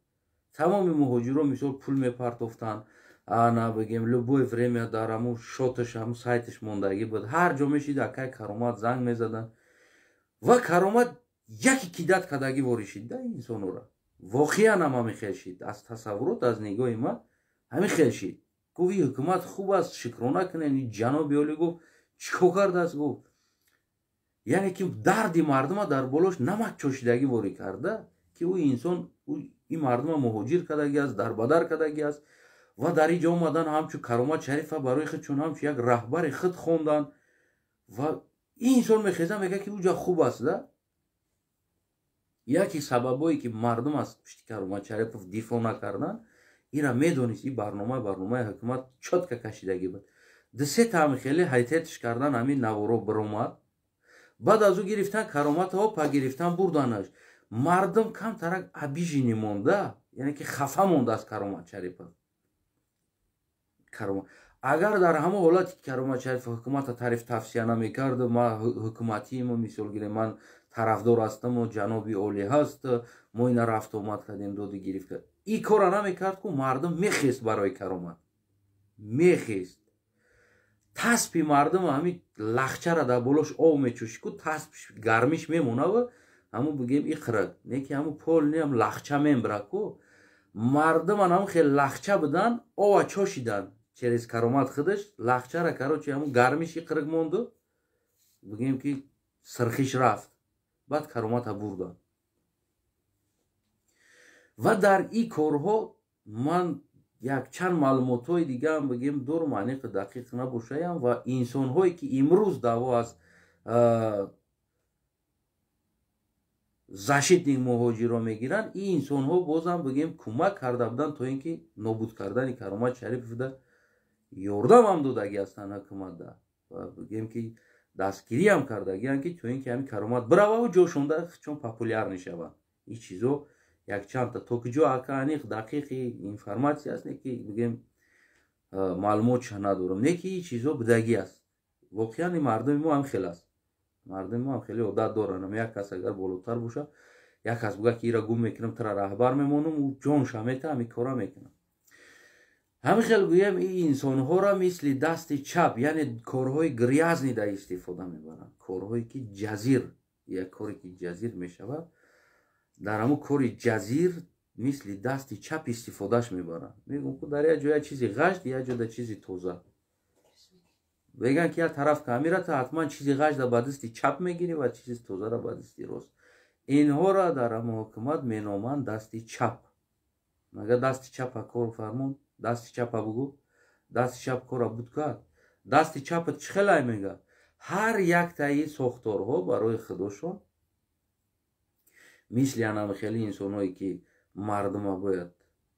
Тамоми муҳоҷиро мисол пул мепартофтанд, ана бигем любое время дар ҳамун шоташ, ҳамун сайташ мондагӣ буд, ҳар ҷо мешид, акай Каромат занг мезаданд ва Каромат яке кидат кардагӣ ворӣ шид да инсонора. Воқеан ҳам ҳамин хел шид, аз тасаввурот, аз нигоҳи ман ҳамин хел шид. Гуфт: «Ин ҳукумат хуб аст, шукрона кунен». Ҷаноби олӣ гуфт: «Чӣ кор кардааст?» Гуфт, яъне ки дарди мардума дар болош намак чошидагӣ ворӣ карда, ки ӯ инсон ин мардума муҳоҷир кардагӣ аст, дарбадар кардагӣ аст ва дар ин ҷо омадан ҳамчун Каромат Шарифа барои худ чун ҳамчун як раҳбари худ хондан. Ва ин инсон мехеза, мегӯяд, ки ӯ ҷа хуб аст да. Яке сабабое ки мардум аз пушти Каромат Шарипов дифоъ накардан, ира медонист, ин барнома барномаи ҳукумат чётко кашидагӣ буд. Ду-се таами хеле ҳайтетш кардан, ҳамин наворо биромад. Баъд аз ӯ гирифтан Кароматаҳо па гирифтан бурданаш, мардум камтарак обиженный монда, яъне ки хафа монда аз Каромат Шарипов. Агар дар ҳамон ҳолате ки Каромат Шарипов ҳукумата тариф тавсия намекард, ма ҳукуматиимо мисол гирем, ман тарафдор ҳастаму ҷаноби олӣ ҳаст, мо ина рафту омад кардем, доду гирифт кард, ин кора намекард, ку мардум мехест барои Каромат, мехест. Таспи мардум ҳамин лахчара дар болош об мечӯши ку, тасп гармиш мемонава, ҳамун бигем иқрак не ки ҳамун пол неам лахча мембра ку, мардуман ҳамун хел лахча будан, ова чошидан через Каромат худаш лахчара, короче, ҳамун гармиш иқрак монду, бигем ки сирхиш рафт. Баъд Каромата бурдан. Ва дар ин корҳо ман якчанд маълумотҳои дигаам бигем дорум, аниқи дақиқ набошаям. Ва инсонҳое ки имрӯз даъво аз защитник муҳоҷиро мегиранд, ин инсонҳо бозам бигем кӯмак карда буданд то ин ки нобуд кардани Каромат Шариповда ёрдамам додагӣ ҳастанд ҳукуматда ва бигем ки дастгириам кардагианд, ки то ин ки ҳамин Каромат бирававу ҷошонда чун популяр мешаванд. Ин чизо якчандта то куҷо ака аниқ дақиқи информатсия аст, не ки бигем маълумотша надорам, не ки ин чизо будагӣ аст. Воқеан ин мардуми мо ҳам хел аст, мардуми мо ҳам хеле одат доранд. Як кас агар болотар боша, як кас буга ки ира гум мекунам, тура раҳбар мемонам, ӯ ҷонша мета, ҳамин кора мекунам. Ҳамин хел гӯям, ин инсонҳоро мисли дасти чап, яъне корҳои грязный да истифода мебаранд, корҳое ки ҷазир, як коре ки ҷазир мешавад, дар ҳамун кори ҷазир мисли дасти чап истифодаш мебаранд. Мегӯм ку, дар як ҷо як чизи ғашт, як ҷода чизи тоза. Мегӯянд ки як тараф камерата ҳатман чизи ғашта ба дасти чап мегирӣ ва чизи тозара ба дасти рост. Инҳоро дар ҳамун ҳукумат меноманд дасти чап. Мага дасти чапа кор фармон, дасти чапа бугӯ, дасти чап кора буд кард, дасти чапат чӣ хелай мега. Ҳар яктаи сохторҳо барои худошон Мисли анам хеле инсонҳое ки мардума бояд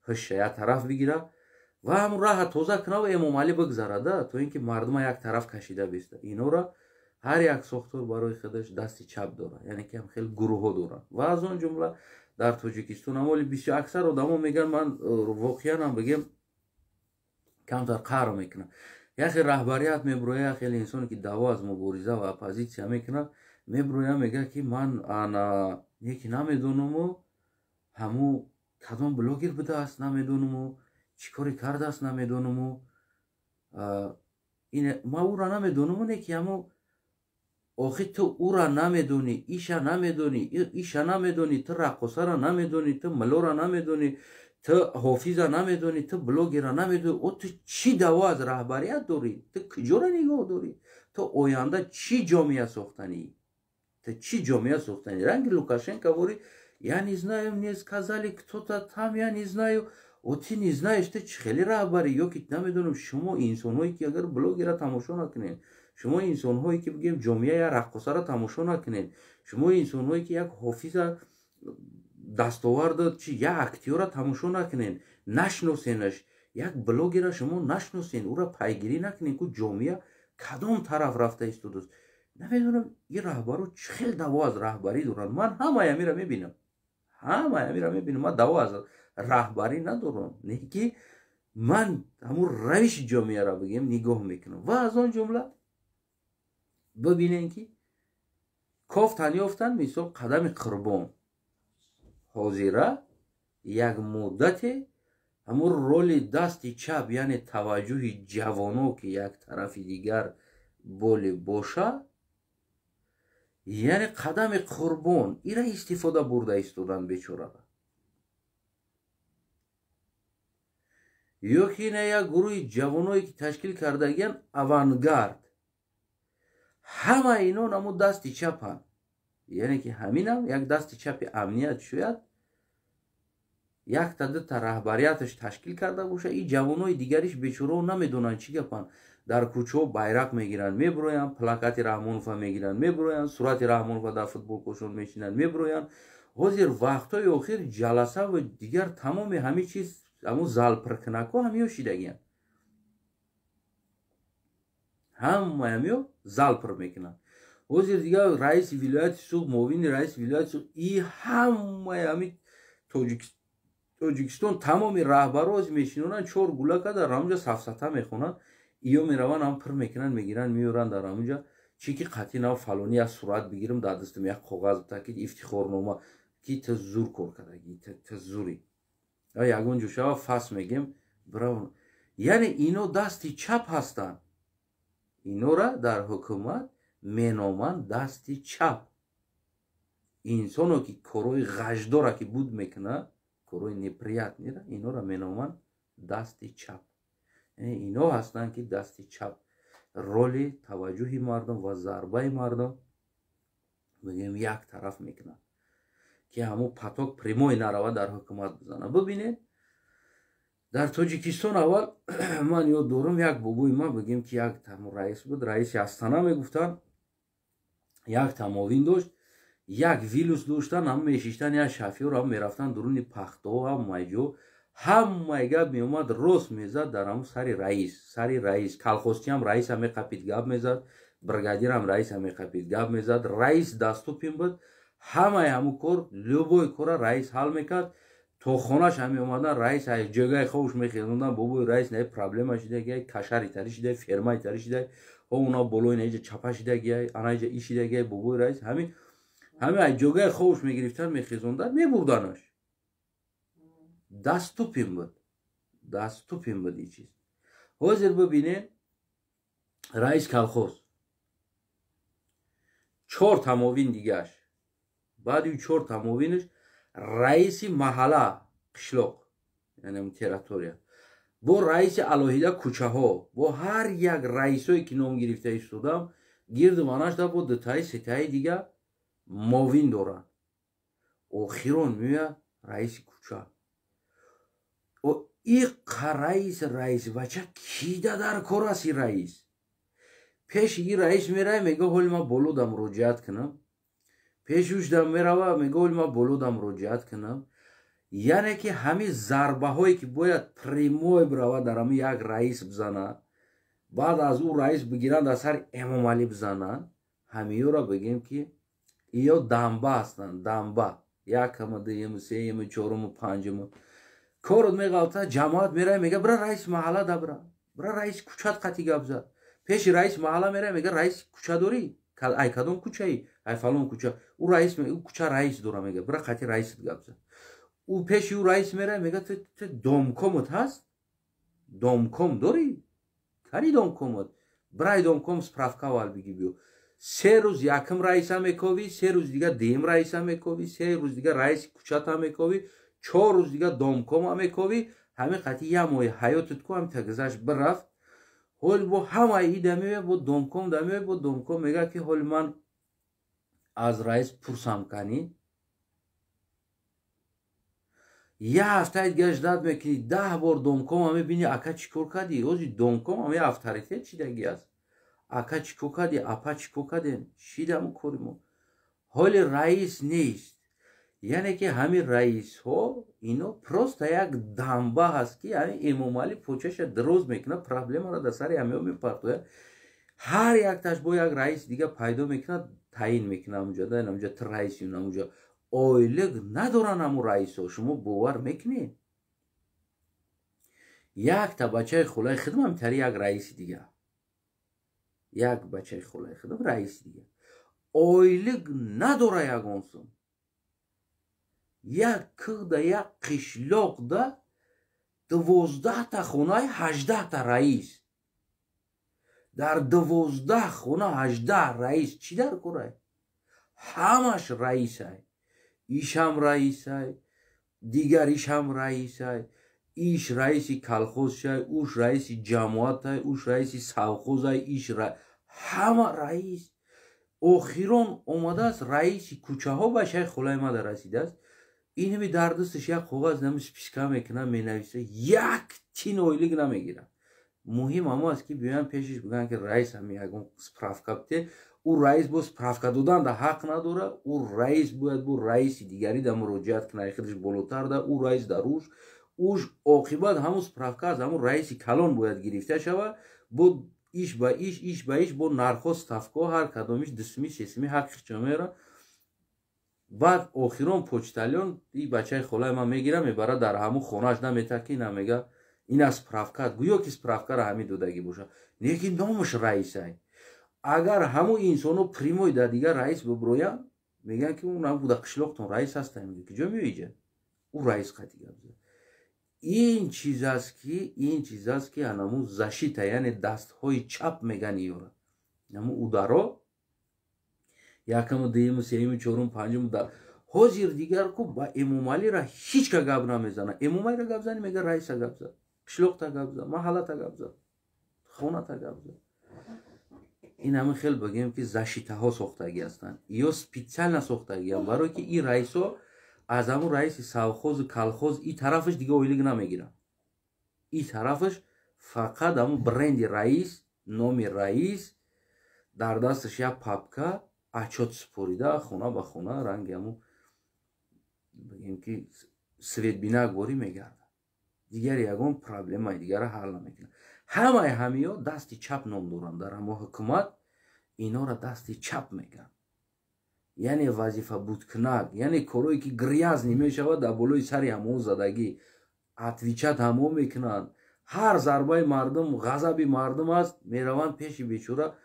ҳуша як тараф бигира ва ҳамун раҳа тоза кунад ва Эмомалӣ бигзарада, то ин ки мардума як тараф кашида биста. Инора ҳар як сохтор барои худаш дасти чап дорад, яъне ки ҳам хеле гурӯҳҳо доранд. Ва аз он ҷумла дар Тоҷикистон ҳам бисёр аксар одамо мегӯянд, ман воқеан ҳам бигем камтар қаҳр мекунам. Яхе раҳбарият мебуроя, як хеле инсоне ки даъво аз мубориза ва оппозитсия мекунад, мебуроя, мегӯяд ки ман ана яке намедонаму ҳаму кадом блогер будааст, намедонаму чӣ коре кардааст, намедонаму ман ӯра намедонаму, не ки ҳаму охи ту ӯра намедонӣ, иша намедонӣ, иша намедонӣ, ту раққосара намедонӣ, ту милора намедонӣ, ту ҳофиза намедонӣ, ту блогера намедонӣ. О ту чӣ даъво аз раҳбарият дорӣ? Ту куҷора нигоҳ дорӣ? Ту оянда чӣ ҷомеа сохтанӣ? Ту чӣ ҷомеа сохтанӣ? Ранги Лукашенко вори, я не знаю, мне сказали кто-то там, я не знаю. О ты не знаешь, ту чӣ хеле раҳбарӣ? Ё ки намедонам, шумо инсонҳое ки агар блогера тамошо накунед, шумо инсонҳое ки бигем ҷомеа як раққосаро тамошо накунед, шумо инсонҳое ки як ҳофиза дастоварда чи як актёра тамошо накунед, нашносенаш, як блогера шумо нашносен, ӯра пайгирӣ накунед, ку ҷомеа кадом тараф рафта истодааст? Намедонам, ин раҳбаро чӣ хел даъво аз раҳбарӣ доранд. Ман ҳамаи амира мебинам, ҳамаи амира мебинам. Ман даъво аз раҳбарӣ надорам, не ки ман ҳамун равиши ҷомеаро бигем нигоҳ мекунам. Ва аз он ҷумла бибинем ки кофтан ёфтан, мисол қадами Қурбон ҳозира як муддате ҳамун роли дасти чап, яъне таваҷҷӯҳи ҷавоно ки як тарафи дигар боли боша, яъне қадами Қурбон ира истифода бурда истодан бечорара. Ё ки ина як гурӯҳи ҷавоное ки ташкил кардагиян авангард, ҳама ино наму дасти чапанд, яъне ки ҳаминам як дасти чапи амният шояд якта дута раҳбарияташ ташкил карда боша. И ҷавонои дигариш бечорао намедонанд чӣ гапанд. Дар кӯчаҳо байрақ мегиранд, мебуроянд, плакати Раҳмонова мегиранд, мебуроянд, сурати Раҳмонова дар футболкошон мешинанд, мебуроянд. Ҳозир вақтҳои охир ҷаласа ва дигар тамоми ҳамин чиз, ҳамун залпиркунакҳо ҳамиё шидагиянд, ҳамаи ҳамиё зал пир мекунанд. Ҳозир дигар раиси вилояти Суғд, муовини раиси вилояти Суғд, и ҳамаи ҳами Тоҷикистон тамоми раҳбаро ҳозир мешинонанд, чор гулака дар ҳамунҷа сафсата мехонанд, иё мераванд, ҳам пир мекунанд, мегиранд, меёранд дар ҳамунҷа. Чӣ ки қатъи нав фалонӣ як сурат бигирам, дар дастам як коғаз бита ки ифтихорнома ки ту зур кор кардагӣ, ту зурӣ. Ягон ҷо шава фас мегем, бирав. Яъне ино дасти чап ҳастанд, инора дар ҳукумат меноманд дасти чап. Инсоно ки корҳои ғаждора ки буд мекунад, корҳои неприятнира, инора меноманд дасти чап. Яъне ино ҳастанд ки дасти чап роли таваҷҷӯҳи мардум ва зарбаи мардум бигем як тараф мекунад, ки ҳамун поток прямой нарава дар ҳукумат бизанад. Бибинед, дар Тоҷикистон аввал ман ёд дорам, як бобои ман бигем ки як раис буд, раиси Астана мегуфтанд, як тамовин дошт, як вилус доштан, ҳам мешиштан, як шофёр ҳам мерафтан дуруни пахтаҳо, ҳам майҷо, ҳамаи гап меомад, рост мезад дар ҳамун сари раис, сари раис. Колхозчиам раиса меқапид, гап мезад, бригадирам раиса меқапид, гап мезад. Раис даступин буд, ҳамаи ҳамун кор, любой кора раис ҳал мекард. То хонаш ҳам меомадан, раис ҷойгаи хобш мехезондан, бобои раис на проблема шидагиай, кашари тари шидай, фермаи тари шидай, ҳо уна болои на иҷа чапа шидагиай, ана иҷа и шидагиай, бобои раис ҳамин ҷойгаи хобш мегирифтан, мехезондан, мебурданаш. Даступин буд, даступин буд ин чиз. Ҳозир бибинед, раис колхоз чор тамовин дигаш, баъди чор тамовинаш раиси маҳалла, қишлоқ, яъне территория, бо раиси алоҳида кӯчаҳо, бо ҳар як раисое ки ном гирифта истодам, гирду манашда бо дутаи сетаи дига мовин доранд. Охирон меояд раиси кӯча. Иқа раис, раис бача кида дар кор аст и раис? Пеши и раис меравӣ, мега ҳоли ман боло да муроҷиат кунам. Пешуш дам мерава, мега, оли ман боло да муроҷиат кунам. Яъне ки ҳамин зарбаҳое ки бояд прямой бирава, дар ҳамин як раис бизана, баъд аз ӯ раис бигиранд, дар сари Эмомалӣ бизананд, ҳамиёро бигем ки иё дамба ҳастанд, дамба. Якама, дуюму, сеюму, чоруму, панҷуму. Корот меғалта, ҷамоат мерава, мега, бира раиси маҳалла да бира, бира раиси кӯчат қатӣ гап зад. Пеши раиси маҳалла мерава, мега, раиси кӯча дорӣ? Ай кадом кӯчаи? Ай фалон кӯча. Ӯ раис, ӯ кӯча раис дора, мега, бира қатӣ раисат гап зад. Ӯ пеши ӯ раис мерава, мега, ту домкомот ҳаст? Домком дорӣ? Кани домкомот? Бирай домком справка аввал биги, биё. 3 рӯз якм раиса мековӣ, 3 рӯз дига дуюм раиса мековӣ, 3 рӯз дига раиси кӯчата мековӣ, 4 рӯз дига домкома мековӣ. Ҳамин қати як моҳи ҳаётат ку ҳамин тагзашт бирафт. Ҳол бо ҳамаи и дамеоя, бо домком дамеоя, бо домком мега ки ҳоли ман аз раис пурсам, канӣ. Як ҳафтаи дига ждать мекунӣ, 10 бор домкома мебинӣ. Ака, чӣ кор кардӣ? Ози домком ҳами авторитет чидаги аст. Ака, чӣ кор кардӣ? Апа, чӣ кор кардем? Шидаму кори мо ҳоли раис нест. Яъне ки ҳамин раисҳо ино просто як дамба ҳаст, ки ҳамин Эмомалӣ почаша дроз мекунад, проблемаро дар сари ҳамиҳо мепартояд. Ҳар якташ бо як раис дига пайдо мекунад, таъин мекунад ҳамуҷа да ҳамуҷа ту раиси ҳамуҷа. Ойлиқ надоранд ҳамун раисҳо, шумо бовар мекунед? Якта бачаи хулаи хидм ҳамитари як раиси дига, як бачаи хулаи хидм раиси дига, ойлиқ надора ягон сум. Як кӯҳда, як қишлоқда 12-та хонаи, 18-та раис. Дар 12 хона 18 раис чӣ дар корай? Ҳамаш раисай. Ишам раисай, дигар ишам раисай, иш раиси колхозшай, уш раиси ҷамоатай, уш раиси совхозай, иш ҳама раис. Охирон омадааст раиси кӯчаҳо, ба шай хулаи мада расидааст. Инами дар дасташ як коғаз, нами списка мекунад, менависа, як тин ойлик намегирад. Муҳим ҳамо аст, ки биёянд пешиш, бигӯянд, ки раис, ҳами ягон справка бите. Ӯ раис бо справка додан да ҳақ надора. Ӯ раис бояд бо раиси дигарӣ да муроҷиат кунад, худаш болотар да ӯ раис дар уш уш. Оқибат ҳамун справка аз ҳамун раиси калон бояд гирифта шавад. Бо иш ба иш, иш ба иш, бо нархҳо, ставкаҳо, ҳар кадомиш 2 суми, 3 суми ҳаққи меёрад. Баъд охирон почтальон и бачаи холаи ман мегира, мебара, дар ҳамун хонааш намета, ки намега, ина справкаат. Гӯё ки справкаро ҳамин додагӣ бошад, лекин номаш раисай. Агар ҳамун инсоно прямой дар дигар раис бибироянд, мегӯянд, ки ун буда қишлоқтон раис ҳаста, мега, ки ҷо меоиҷа? Ӯ раис қати гап зад. Ин чиз аст, ки анамун защита, яъне дастҳои чап меган иёра. Намун ударо якаму, дуюму, сеюму, чоруму, панҷуму. Ҳозир дигар ку ба Эмомалира ҳеҷ ка гап намезанад. Эмомалира гап зани, мега, раиса гап зад, қишлоқта гап зад, маҳаллата гап зад, хоната гап зад. Ин ҳамин хел бигӯем, ки защитаҳо сохтагӣ ҳастанд ё специально сохтагиам, барое ки ин раисҳо аз ҳамун раиси совхозу колхоз и тарафаш дига ойлик намегиранд. И тарафаш фақат ҳамун бренди раис, номи раис, дар дасташ як папка, отчёт супорида, хона ба хона, ранги ҳамун бигем ки светбинак борӣ мегардад. Дигар ягон проблемаи дигара ҳал намекунад. Ҳамаи ҳамиё дасти чап ном доранд дар ҳамо ҳукумат. Инора дасти чап мегӯянд, яъне вазифа будкунак, яъне корое ки грязный мешавад, дар болои сари ҳамон задагӣ, отвечать ҳамо мекунанд. Ҳар зарбаи мардум, ғазаби мардум аст, мераванд пеши бечора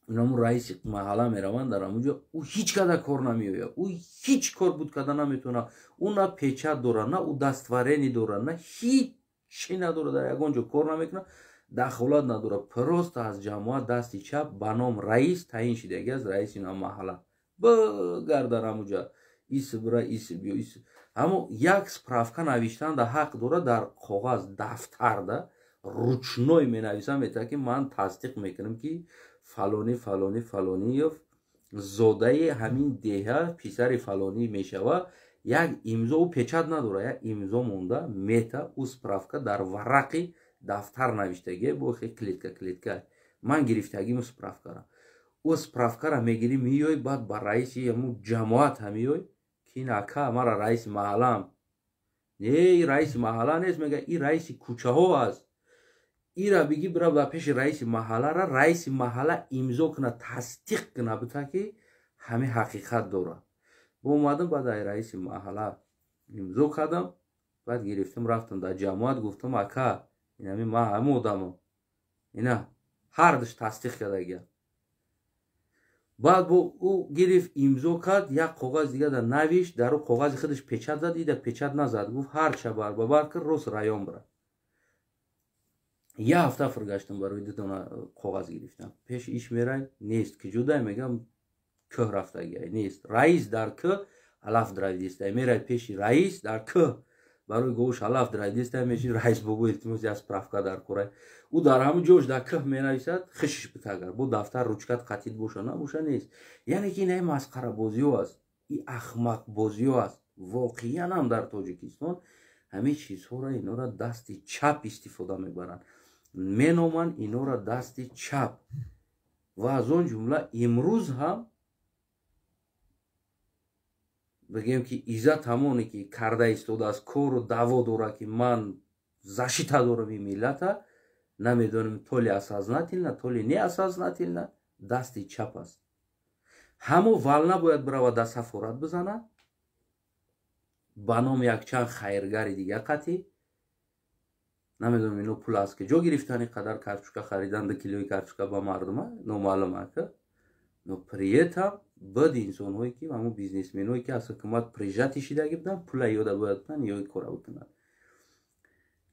инамун раиси маҳалла мераванд. Дар ҳамунҷо ӯ ҳеҷ када кор намеояд, ӯ ҳеҷ кор буд када наметавонад. Ӯ на печать дорад, на удостоверение дорад, на ҳичи надорад, дар ягон ҷо кор намекунад, дахолат надорад. Просто аз ҷамоат дасти чап ба ном раис таъин шидаги аст, раиси маҳалла. Бигардар ҳамуҷа, ис бира, ис биё, ис. Ҳамо як справка навиштан да ҳақ дорад, дар коғаз, дафтарда ручной менависам, метавад, ки ман тасдиқ мекунам, ки фалонӣ, фалонӣ, фалониев, зодаи ҳамин деҳа, писари фалонӣ мешавад. Як имзо, ӯ печать надорад, як имзо монда мета. Ӯ справка дар варақи дафтар навиштагие, бо хе клетка клетка ман гирифтагиму справкара. Ӯ справкара мегирӣ, меёй, баъд ба раиси ҳамун ҷамоат ҳам меёй, ки ин ака, мара раиси маҳаллаам. Не, и раиси маҳалла нест, мега, и раиси кӯчаҳо аст. Ира бигӣ, бира ба пеши раиси маҳаллара, раиси маҳалла имзо куна, тасдиқ куна бита, ки ҳамин ҳақиқат дорад. Бо омадам, баъд ай раиси маҳалла имзо кардам, баъд гирифтам, рафтам дар ҷамоат, гуфтам: «Ака, инами ман ҳамин одамам, ина ҳардуш тасдиқ кардагиям». Баъд бо ӯ гирифт, имзо кард, як коғази дига дар навишт, дар ӯ коғази худаш печать зад, ида печать назад. Гуфт: «Ҳарча бар ба бар кар, рост район бира». Як ҳафта фургаштам барои ду дона коғаз гирифтам. Пеш иш мерай, нест. Киҷудай? Мегам, кӯҳ рафтагиай, нест. Раис дар кӯҳ алаф дравидистай. Мерай пеши раис, дар кӯҳ барои говуш алаф дравидистай, меши: «Раис бобо, илтимос, як справка дар корай». Ӯ дар ҳамун ҷош дар кӯҳ менависад, хишиш битагар, бо дафтар, ручкат қатид боша, набоша, нест. Яъне ки инаи масхарабозиҳо аст, и ахмақбозиҳо аст. Воқеан ҳам дар Тоҷикистон ҳамин чизҳоро инора дасти чап истифода мебаранд, меноманд инора дасти чап. Ва аз он ҷумла имрӯз ҳам бигем, ки Иззат ҳамоне ки карда истодааст кору даъво дорад, ки ман защита дорам ин миллата, намедонем, то ли осознательно, то ли неосознательно, дасти чап аст. Ҳамо волна бояд биравад, дар сафорат бизанад ба номи якчанд хайргари дигар қатъӣ. Намедонам, ино пул аз ки ҷо гирифтан, ин қадар картошка харидан, 2 килои картошка ба мардума номаълум ака. Но при этом баъди инсонҳое ки ҳамун бизнесменое ки аз ҳукумат прижатый шидаги буданд, пула ёда бояд кунанд ё кора бикунанд.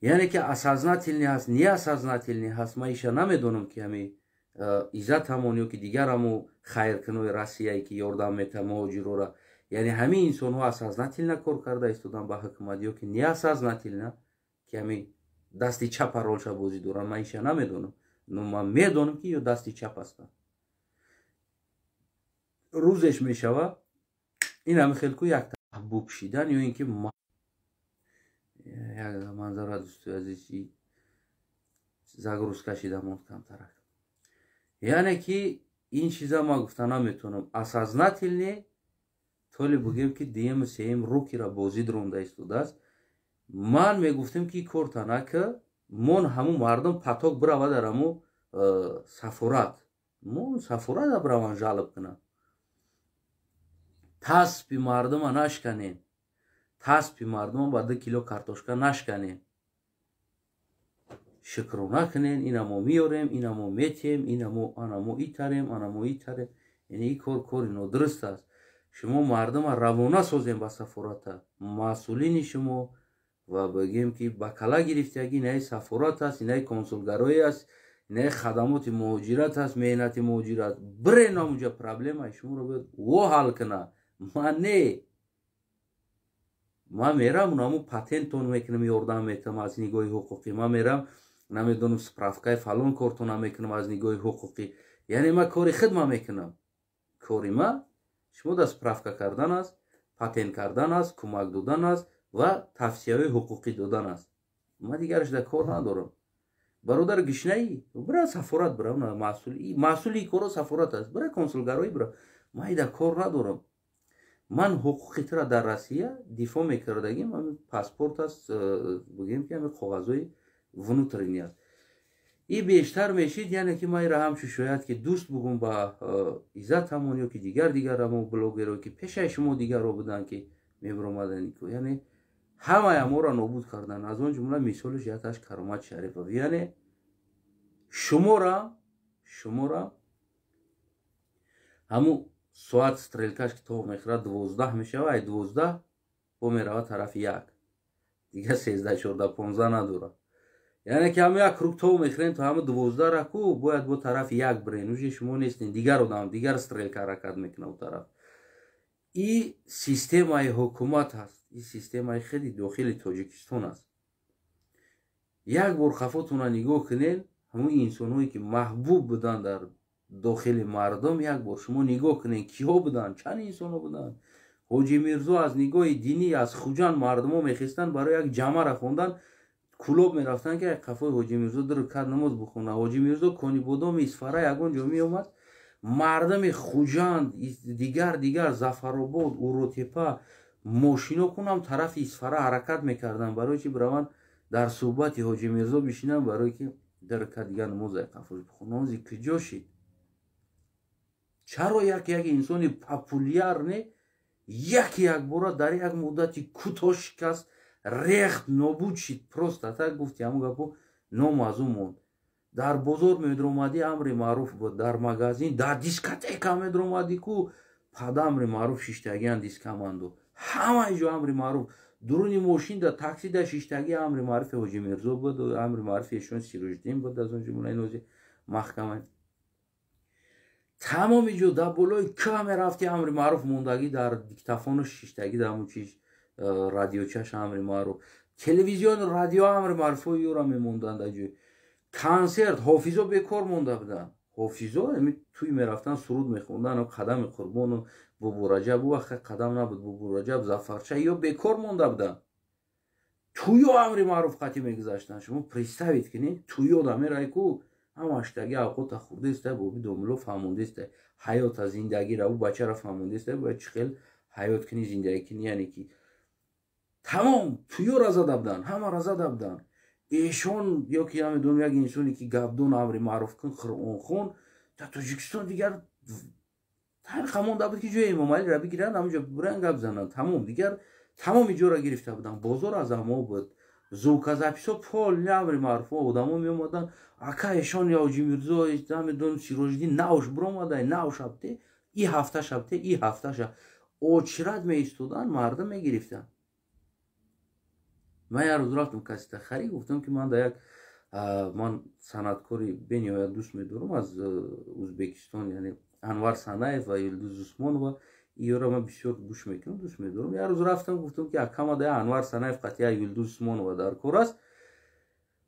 Яъне ки осознательный ҳаст, неосознательный ҳаст, ман иша намедонам, ки ҳами Иззат ҳамон ё ки дигар ҳамо хайркунои Россияе ки ёрдам метаҳад муҳоҷирора, яъне ҳамин инсонҳо осознательно кор карда истодан ба ҳукумат ё ки неосознательно, ки ҳамин дасти чапа ролша бозӣ доранд, ман иша намедонам. Но ман медонам, ки ё дасти чап ҳастанд. Рӯзеш мешава, ин ҳами хелку як маҳбуб шидан ё ин ки як манзара. Дӯстои азиз, загрузка шида монд камтарак. Яъне ки ин чиза ман гуфта наметавонам, осознательный, то ли бигӯем, ки дуюму сеюм рукира бозӣ дронда истодааст. Ман мегуфтем, ки корта нака мон, ҳамун мардум поток бирава дар ҳамун сафорат, мон сафората бираван жалоб кунанд. Таспи мардума нашканем, таспи мардума ба 2 кило картошка нашканем. Шукрона кунен, ина мо меёрем, ина мо метиҳем, ина мо ана мо итарем, ана мо итарем. Яъне ин кор кори нодуруст аст. Шумо мардума равона созем ба сафората, масъулини шумо ва бигем, ки ба кала гирифтаги инаи сафорат аст, инаи консулгароӣ аст, инаи хадамоти муҳоҷират аст, меҳнати муҳоҷират. Бирен ҳамунҷа, проблемаи шуморо бояд во ҳал куна, ман не. Ман мерам, ҳамун патентон мекунам, ёрдам метам аз нигоҳи ҳуқуқӣ. Ман мерам, намедонам, справкаи фалон кортона мекунам аз нигоҳи ҳуқуқӣ. Яъне ман кори хидма мекунам. Кори ма шумо дар справка кардан аст, патент кардан аст, кӯмак додан аст ва тавсияҳои ҳуқуқӣ додан аст. Ман дигараш дар кор надорам. Бародар гишнаӣ, бира сафорат, бира, масъули корро сафорат аст, бира консулгароӣ, бира. Ман ида кор надорам. Ман ҳуқуқи тура дар Россия дифоъ мекардагим. Паспорт аст, бигӯем, ки ҳами коғазҳои внутренний аст. И бештар мешид, яъне ки ман ира ҳамчун шояд ки дӯст бугум ба Иззат ҳамон ё ки дигар ҳамо блогеро, ки пешаи шумо дигарро буданд, ки мебиромаданд, яъне ҳамаи аморо нобуд карданд. Аз он ҷумла мисолиш яташ Каромат Шарипов. Яъне шумора ҳамун соат стрелкаш ки то мехӯрад, 12 мешава, ай 12 бо мерава тарафи 1, дига 13, 14, 15 надорад. Яъне ки ҳама як круг то мехӯрем, то ҳама 12 раку бояд бо тарафи 1 бирен. Уже шумо нестен, дигар одам, дигар стрелка ҳаракат мекунад у тараф. И системаи ҳукумат аст, и системаи хеле дохили Тоҷикистон аст. Як бор хафотона нигоҳ кунед, ҳамун инсонҳое ки маҳбуб буданд дар дохили мардум, як бор шумо нигоҳ кунед, киҳо буданд, чанд инсонҳо буданд. Ҳоҷи Мирзо аз нигоҳи динӣ, аз Хуҷанд мардумо мехестанд, барои як ҷамъара хондан Кулоб мерафтанд, ки қафои Ҳоҷи Мирзо ду рукат намоз бихонад. Ҳоҷи Мирзо Конибодоми Исфара ягон ҷо меомад. Мардами Хуҷанд, дигар дигар, Зафаробод, Уротепа мошино кунам тарафи Исфара ҳаракат мекарданд, барои чи бираванд дар суҳбати Ҳоҷи Мирзо бишинанд, барое ки дарка дигар намозай қафош бихонанд. Ҳози куҷо шид? Чаро як як инсони популярне як якбора дар як муддати кӯтоҳ шикаст, рехт, нобуд шид? Просто так гуфти, ҳамон гапо ном аз ӯ монд. Дар бозор медромадӣ, амри маъруф буд, дар магазин, дар дискотека медромадӣ, ку пада амри маъруф шиштагиан, дискаманду ҳамаи ҷо амри маъруф. Дуруни мошин, да такси да шиштаги амри маъруфи Ҳоҷи Мирзо буд, амри маъруфи эшон Сироҷиддин буд, аз он ҷумла инози маҳкама. Тамоми ҷо дар болои кӯҳ мерафти, амри маъруф мондагӣ, дар диктофону шиштагӣ, дар ҳамун чиз радиочаш амри маъруф, телевизион, радио амри маъруфҳои ёра мемонданд. Дар ҷой консерт ҳофизо бекор монда буданд. Ҳофизо тӯй мерафтанд, суруд мехонданд, Қадами Қурбону Бобураҷаб, ӯ вақт Қадам набуд, Бобураҷаб, Зафарча, ё бекор монда буданд. Тӯё амри маъруф қатӣ мегузаштанд. Шумо представить кунед, тӯё да мерай ку, ҳамаштаги авқота хурдеста, боби домуло фаҳмондеста ҳаёта, зиндагира, ӯ бачара фаҳмондеста, бояд чӣ хел ҳаёт кунӣ, зиндагӣ кунӣ. Яъне ки тамом тӯёра зада буданд, ҳамара зада буданд. Эшон ё ки намедонам, як инсоне ки гапдон, амри маъруф кун, қуръонхон дар Тоҷикистон дигар тариқа монда буд, ки ҷои Эмомалиро бигиранд, ҳамонҷо бибуранд, гап зананд, тамом. Дигар тамоми ҷоро гирифта буданд. Бозор аз ҳамо буд, звукозаписьҳо полни амри маъруфо. Одамо меомаданд: ака, эшон ё Ҳоҷи Мирзо, намедонам, Сироҷиддин навш биромадай, нав шабте, и ҳафта шабте, и ҳафта шаб очират меистоданд, мардум мегирифтанд. Ман як рӯз рафтам кассетахарӣ, гуфтам ки ман да як ман санъаткори бениҳоят дӯст медорам аз Ӯзбекистон, яъне Анвар Санаев ва Юлдуз Усмонова, иёра ман бисёр гӯш мекунам, дӯст медорам. Як рӯз рафтам, гуфтам ки акама да Анвар Санаев қатъия Юлдуз Усмонова дар кор аст.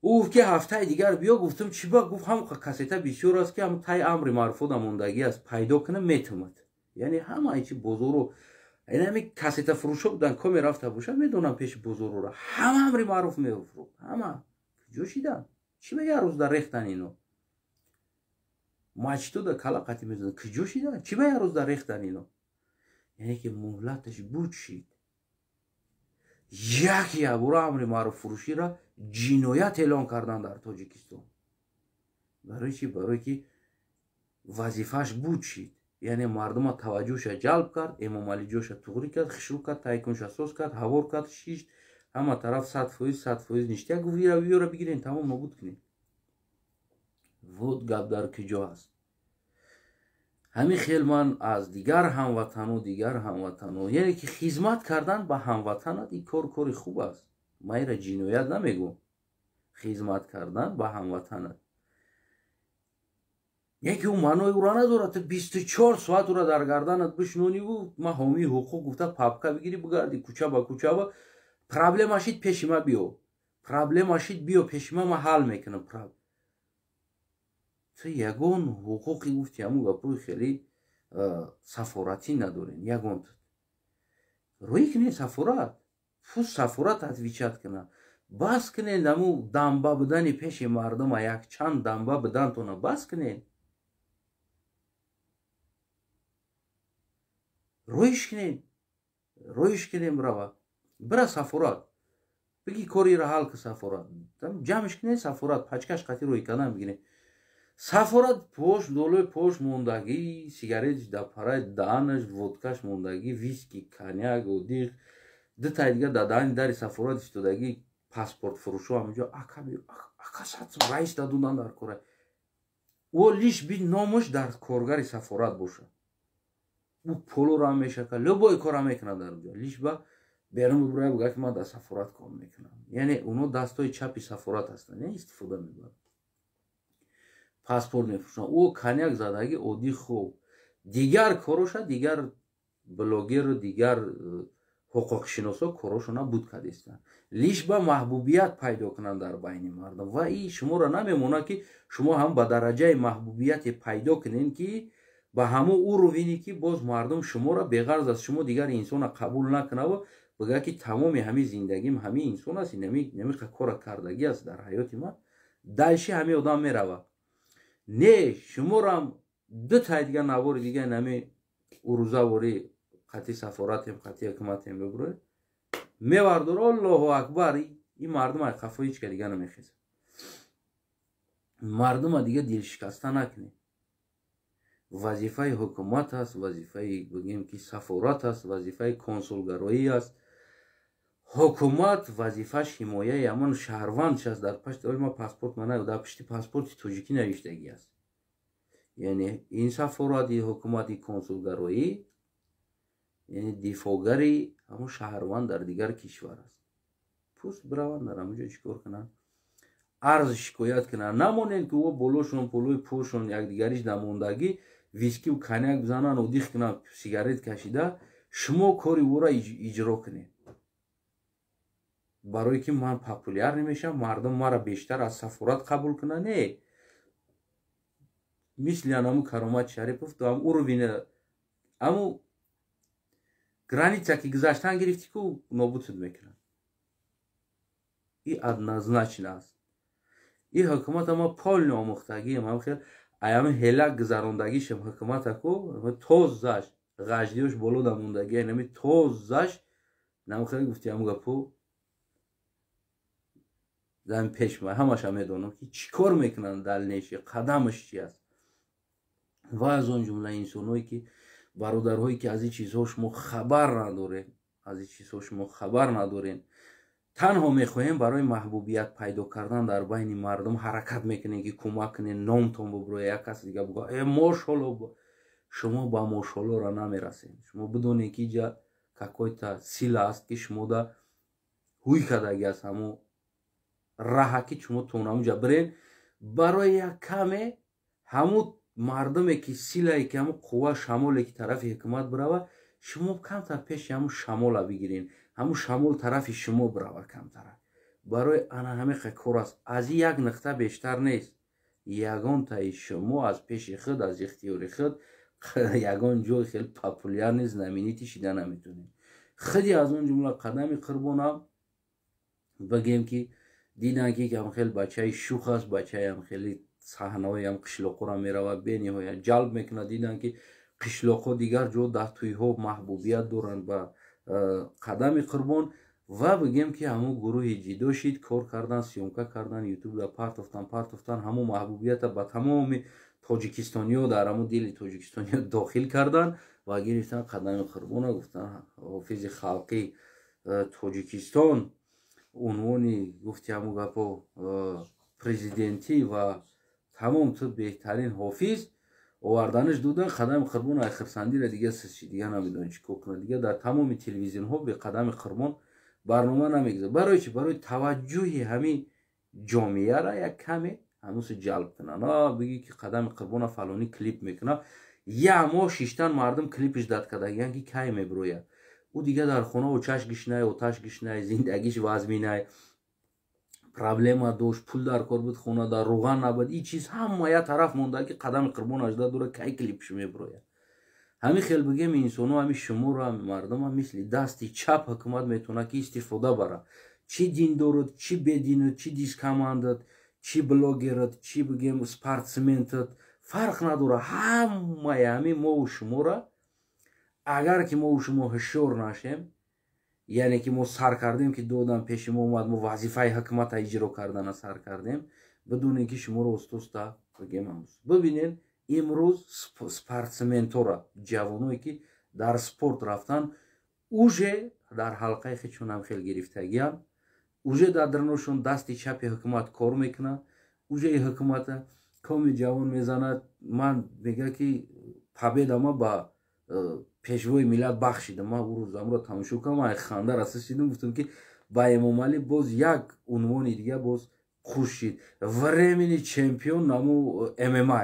Ӯ гуфт ки ҳафтаи дигар биё. Гуфтам, чӣ ба? Гуфт, ҳам кассета бисёр аст, ки ҳам тай амри маъруфода мондагӣ аст, пайдо кунам, метавонад. Яъне ҳамаи чи бозору инами кассетафурӯшо буданд, ко мерафта бошад, медонам, пеши бозорора ҳама амри маъруф мефурӯхт. Ҳама куҷо шиданд? Чӣ ба як рӯз дар рехтан ино? Мачтода кала қатӣ мезананд, куҷо шиданд? Чӣ ба як рӯз дар рехтан ино? Яъне ки муҳлаташ буд, шид. Як якбора амри маъруффурӯширо ҷиноят эълон карданд дар Тоҷикистон. Барои чӣ? Барое ки вазифааш буд, шид. Яъне мардума таваҷҷӯҳша ҷалб кард, Эмомалӣ ҷоша туғрӣ кард, хишрӯ кард, тайкунша соз кард, ҳавор кард, шишт, ҳама тараф 100%, 100% ништяк. Гуфт, ёра бигирен, тамом нобуд кунед. Вот гап дар куҷо аст. Ҳамин хел ман аз дигар ҳамватану дигар ҳамватану, яъне ки хизмат кардан ба ҳамватанат, ин кор кори хуб аст, ман инра ҷиноят намегӯм. Хизмат кардан ба ҳамватанат яке ӯ маънои ӯро надорад, ту 24 соат ӯро дар гарданат бишнониву ман ҳомии ҳуқуқ гуфта папка бигирӣ, бигарди кӯча ба кӯча ба проблема шид, пеши ма биё, проблема шид, биё пеши ма, ман ҳал мекунам. Ту ягон ҳуқуқи, гуфти ҳамун гапои хеле сафоратӣ надорем. Ягон рӯӣ кунед сафорат, пусть сафорат отвечать кунад. Бас кунед ҳамун дамба будани пеши мардума, якчанд дамба будантона бас кунед, рӯиш кунед, рӯиш кунем, рава бира сафорат, биги кориро ҳал ку. Сафорат ҷамъш кунед, сафорат пачкаш қатӣ рӯй кардан бигиред. Сафорат пош долои пош мондагӣ, сигаретиш дар параи даҳанаш, водкаш мондагӣ, виски, коньяк, одиқ, дутай дигар дар даҳани дари сафорат истодагӣ, паспорт фурӯшо ҳаминҷо, ака биё, ака, сад раис дадудан дар кора. Ӯ лиш би номаш дар коргари сафорат бошад, ӯ полуро ҳам мешака, любой кора мекунад дар ҷо, лиш ба берун бибурая, буга ки ман дар сафорат кор мекунам. Яъне оно дастҳои чапи сафорат ҳастанд, истифода мебаранд, паспорт мефурӯшанд. Ӯ коньяк задагӣ, оддӣ хуб, дигар короша дигар блогеру дигар ҳуқуқшиносо корошона буд кардистанд, лиш ба маҳбубият пайдо кунанд дар байни мардум. Ва и шуморо намемонад, ки шумо ҳам ба дараҷаи маҳбубияте пайдо кунед, ки ба ҳамон уровне, ки боз мардум шуморо беғарз аз шумо дигар инсона қабул накунаву бигӯяд, ки тамоми ҳамин зиндагим ҳамин инсон аст, инамиқа кора кардагӣ аст дар ҳаёти ман, дальше ҳамин одам меравад. Не, шуморам Ду таи дига, навори дига, нами урузавори қати сафоратем, қати ҳукуматем бибурӯ, мевардор. Аллоҳу акбар! Ин мардум ай қафо ҳеч ка дига намехезад. Мардума дига дилшикаста накунед. Вазифаи ҳукумат аст, вазифаи, бигем ки, сафорат аст, вазифаи консулгароӣ аст. Ҳукумат вазифааш ҳимояи ҳамон шаҳрвандш аст. Дар пашти ма паспорт мана, дар пишти паспорти тоҷикӣ навиштагӣ аст. Яъне ин сафорати ҳукумати консулгароӣ, яъне дифоъгари ҳамон шаҳрванд дар дигар кишвар аст. Пусть бираванд, дар ҳамон ҷо чӣ кор кунанд? Арз, шикоят кунанд. Намонед, ки о болошон, болои пошон якдигариш намондагӣ, вискиву коньяк бизананд, одих кунанд, сигарет кашида, шумо кори ӯро иҷро кунед, барое ки ман популяр намешавам, мардум маро бештар аз сафорат қабул кунанд. Не, мисли анаму Каромат Шарипов то ам уровень, аму граница ки гузаштан гирифтӣ ку, нобудсуд мекунанд. И однозначно аст. И ҳукумата ма полный омӯхтагиам, ҳам хел аями ҳелак гузарондагишам. Ҳукумата ку тозаш ғаждиёш боло дамондагӣ, нами тозаш намхел гуфти, ҳаму гапу зами пеш ма ҳамаша медонам, ки чӣ кор мекунанд, дальнейший қадамаш чи аст. Ва аз он ҷумла инсоное ки, бародарҳое ки аз ин чизҳо шумо хабар надоред, аз ин чизҳо шумо хабар надоред, танҳо мехоҳем барои маҳбубият пайдо кардан дар байни мардум ҳаракат мекунем, ки кӯмак кунем, номтон буброя, як каси дига буга: «Э, мошолло». Шумо ба мошоллоро намерасед. Шумо бидонед, ки иҷа какой-то сила аст, ки шумода ҳуй кардаги аст, ҳамо раҳа, ки шумо то ҳамуҷа бирен. Барои як каме ҳамун мардуме ки силае, ки ҳамун қувва, шамоле ки тарафи ҳукумат бирава, шумо камтар пеши ҳамун шамола бигирен, ҳамун шамол тарафи шумо бирава камтара. Барои ана ҳамиқа кор аст, аз як нуқта бештар нест. Ягонтаи шумо аз пеши худ, аз ихтиёри худ ягон ҷой хеле популярный, знаменитый шида наметонед. Худи аз он ҷумла Қадами Қурбонам, бигем ки, дидан ки ам хеле бачаи шух аст, бачаам хеле саҳнаҳоям қишлоқора меравад, бениҳоят ҷалб мекунад. Дидан ки қишлоқҳо, дигар ҷо дар тӯйҳо маҳбубият доранд ба Қадами Қурбон. Ва бигем ки ҳамун гурӯҳи ҷидо шид, кор кардан, съёмка кардан, ютубда партофтан, партофтан, ҳамун маҳбубията ба тамоми тоҷикистониё, дар ҳамун дили тоҷикистониё дохил кардан ва гирифтан Қадами Қурбона, гуфтан ҳофизи халқи Тоҷикистон, унвони, гуфти ҳамун гапо, президентӣ ва тамом, ту беҳтарин ҳофиз оварданаш додан. Қадами Қурбон ай хирсандира дига сисши, дига намедонӣ чӣ кор кунад. Дига дар тамоми телевизионҳо бе Қадами Қурбон барнома намегузарад. Барои чӣ? Барои таваҷҷӯҳи ҳамин ҷомеара як каме ҳамусе ҷалб кунанд. Бигӣ ки Қадами Қурбона фалонӣ клип мекунад, як моҳ шиштан мардум клипиш дад кардагиян, ки кай мебирояд. Ӯ дига дар хона очаш гишнай, оташ гишнай, зиндагиш вазминай, проблема дошт, пул дар кор буд, хона дар руған набуд, ин чиз ҳама як тараф монда, ки Қадами Қурбон ажда дора, кай клипш мебирояд. Ҳамин хел, бигем, инсоно, ҳами шуморо, ҳами мардума мисли дасти чап ҳукумат метавонад ки истифода барад. Чӣ диндорад, чӣ бединад, чӣ дискомандад, чӣ блогерад, чӣ, бигем, спортсментад, фарқ надорад. Ҳамаи ҳамин мову шуморо, агар ки мову шумо ҳушёр нашем, яъне ки мо сар кардем, ки додам пеши мо омад, мо вазифаи ҳукумата иҷро кардана сар кардем, бидонем, ки шуморо остоста, бигем, бибинед, имрӯз спортсментора, ҷавоное ки дар спорт рафтан, уже дар ҳалқаи хечонам хел гирифтагиам, уже дар даруношон дасти чапи ҳукумат кор мекунад. Уже ҳукумата коми ҷавон мезанад, ман мега, ки победа ма ба пешвои миллат бахшидам. Ман ӯ рӯз амро тамошо кардам, ман ханда расидам, гуфтам, ки ба Эмомалӣ боз як унвони дига боз хушид, временный чемпион наму ММА.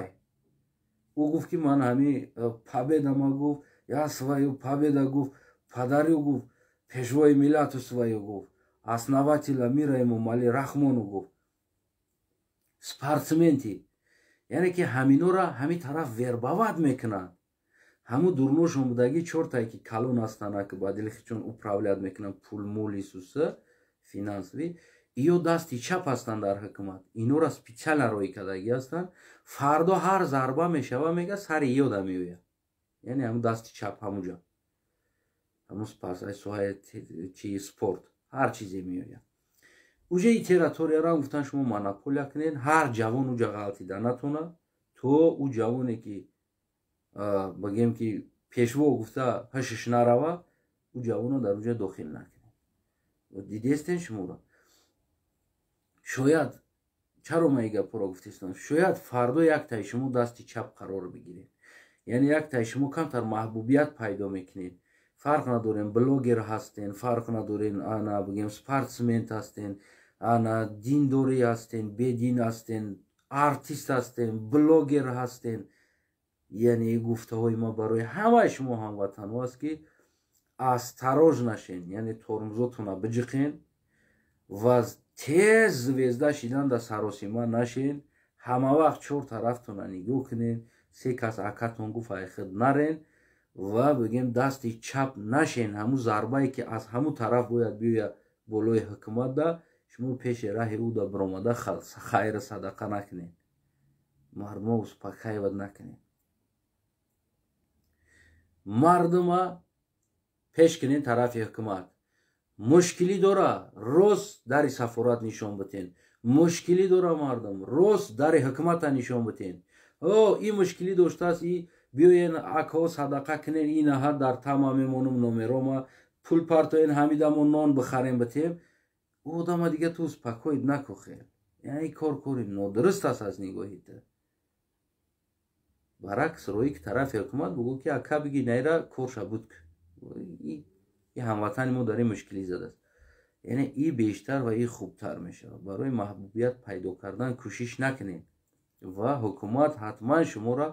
Ӯ гуфт, ки ман ҳами победа ма, гуфт, я свою победа, гуфт, подарю, гуфт, пешвои миллату свою, гуфт, основателя мира Эмомалӣ Рахмону, гуфт. Спортсменти, яъне ки ҳаминора ҳамин тараф вербовать мекунанд. Ҳамун дурношон будагӣ, чортае ки калон ҳастанд, ки ба дили хичон управлять мекунанд, пулмули суса, финансовый. Иё дасти чап ҳастанд дар ҳукумат, инора специально роӣ кардагӣ ҳастанд. Фардо ҳар зарба мешава, мега, сари иёда меояд, яъне ҳамун дасти чап, ҳамуҷа, ҳамун соҳаи чи, спорт, ҳар чизе меояд. Уже и территорияро гуфтан, шумо монополия кунед, ҳар ҷавон уҷа ғалтида натонад, то ӯ ҷавоне ки, бигем ки, пешво гуфта ҳашиш нарава, ӯ ҷавонро дар уҷа дохил накунед. Дидестен шуморо? Шояд, чаро ман и гапҳоро гуфтестам, шояд фардо яктаи шумо дасти чап қарор бигиред, яъне яктаи шумо камтар маҳбубият пайдо мекунед. Фарқ надорем, блогер ҳастен, фарқ надорем, ана, бигем, спортсмен ҳастен, ана, диндорӣ ҳастен, бедин ҳастен, артист ҳастен, блогер ҳастен. Яъне гуфтаҳои ма барои ҳамаи шумо ҳамватанҳо аст, ки осторожно нашен, яъне тормозотона биҷиқен ва тез звезда шидан дар саросима нашен. Ҳама вақт чор тарафтона нигоҳ кунен. Се кас акатон гуфт, айхид нарен ва, бигем, дасти чап нашен. Ҳамун зарбае ки аз ҳамун тараф бояд биёяд болои ҳукуматда, шумо пеши раҳи ӯ да биромада хайру садақа накунед, мардума успокаивать накунед, мардума пеш кунед тарафи ҳукумат. Мушкилӣ дора, рост дари сафорат нишон битен. Мушкилӣ дора мардум, рост дари ҳукумата нишон битен. О, ин мушкилӣ доштааст, и биёен, акҳо, садақа кунен, инаҳа дар тама мемонум номерома, пул партоен, ҳамидамо нон бихарем, битем. Ӯ одама дига ту успокоить накухе. Яъне кор кори нодуруст аст аз нигоҳи ту. Баръакс, роӣ ки тарафи ҳукумат, бугӯ ки ака, биги, найра корша буд, и ҳамватани мо дар ин мушкилӣ задааст. Яъне и бештар ва и хубтар мешавад. Барои маҳбубият пайдо кардан кӯшиш накунед ва ҳукумат ҳатман шуморо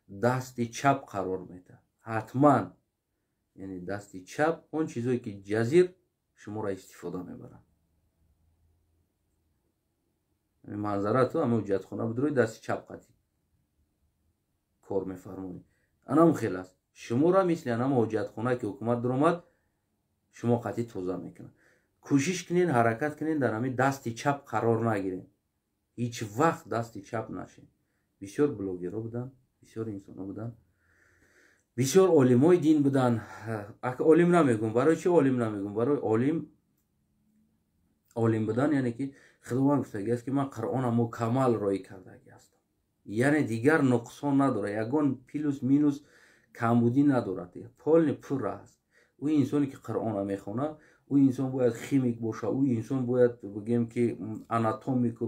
дасти чап қарор медиҳад, ҳатман. Яъне дасти чап, он чизое ки ҷазир шуморо истифода мебаранд. Манзара ту ҳама ҳуҷҷатхона бидурои, дасти чап қатӣ кор мефармонӣ, анам хел аст. Шуморо мисли анам ҳоҷатхона ки ҳукумат дуромад, шумо қатъӣ тоза мекунад. Кӯшиш кунед, ҳаракат кунед, дар ҳамин дасти чап қарор нагиред, ҳеҷ вақт дасти чап нашед. Бисёр блогерҳо буданд, бисёр инсонҳо буданд, бисёр олимои дин буданд. Олим намегӯм. Барои чи олим намегӯм? Барои олим, олим будан, яъне ки Худованд гуфтагиаст, ки ман Қуръона мукаммал роӣ кардагӣ ҳастам, яъне дигар нуқсон надорад, ягон плюс, минус, камбудӣ надорад, полный пурра аст. Ӯ инсоне ки Қуръона мехонад, ӯ инсон бояд химик боша, ӯ инсон бояд, бигем ки, анатомику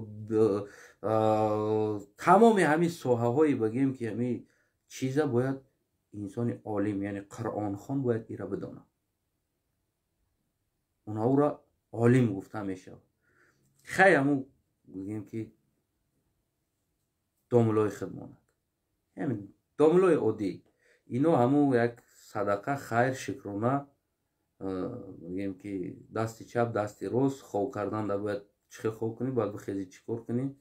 тамоми ҳамин соҳаҳои, бигем ки, ҳамин чиза бояд инсони олим, яъне қуръонхон, бояд ира бидонад. Онҳоро олим гуфта мешавад. Хай, ҳамун, бигем ки, домулои худмонад, домулои оддӣ, ино ҳамун як садақа, хайр, шукрона, бигем ки, дасти чап, дасти рост, хоб кардан да бояд чӣ хел хоб кунӣ, бояд бихезӣ, чӣ кор кунӣ,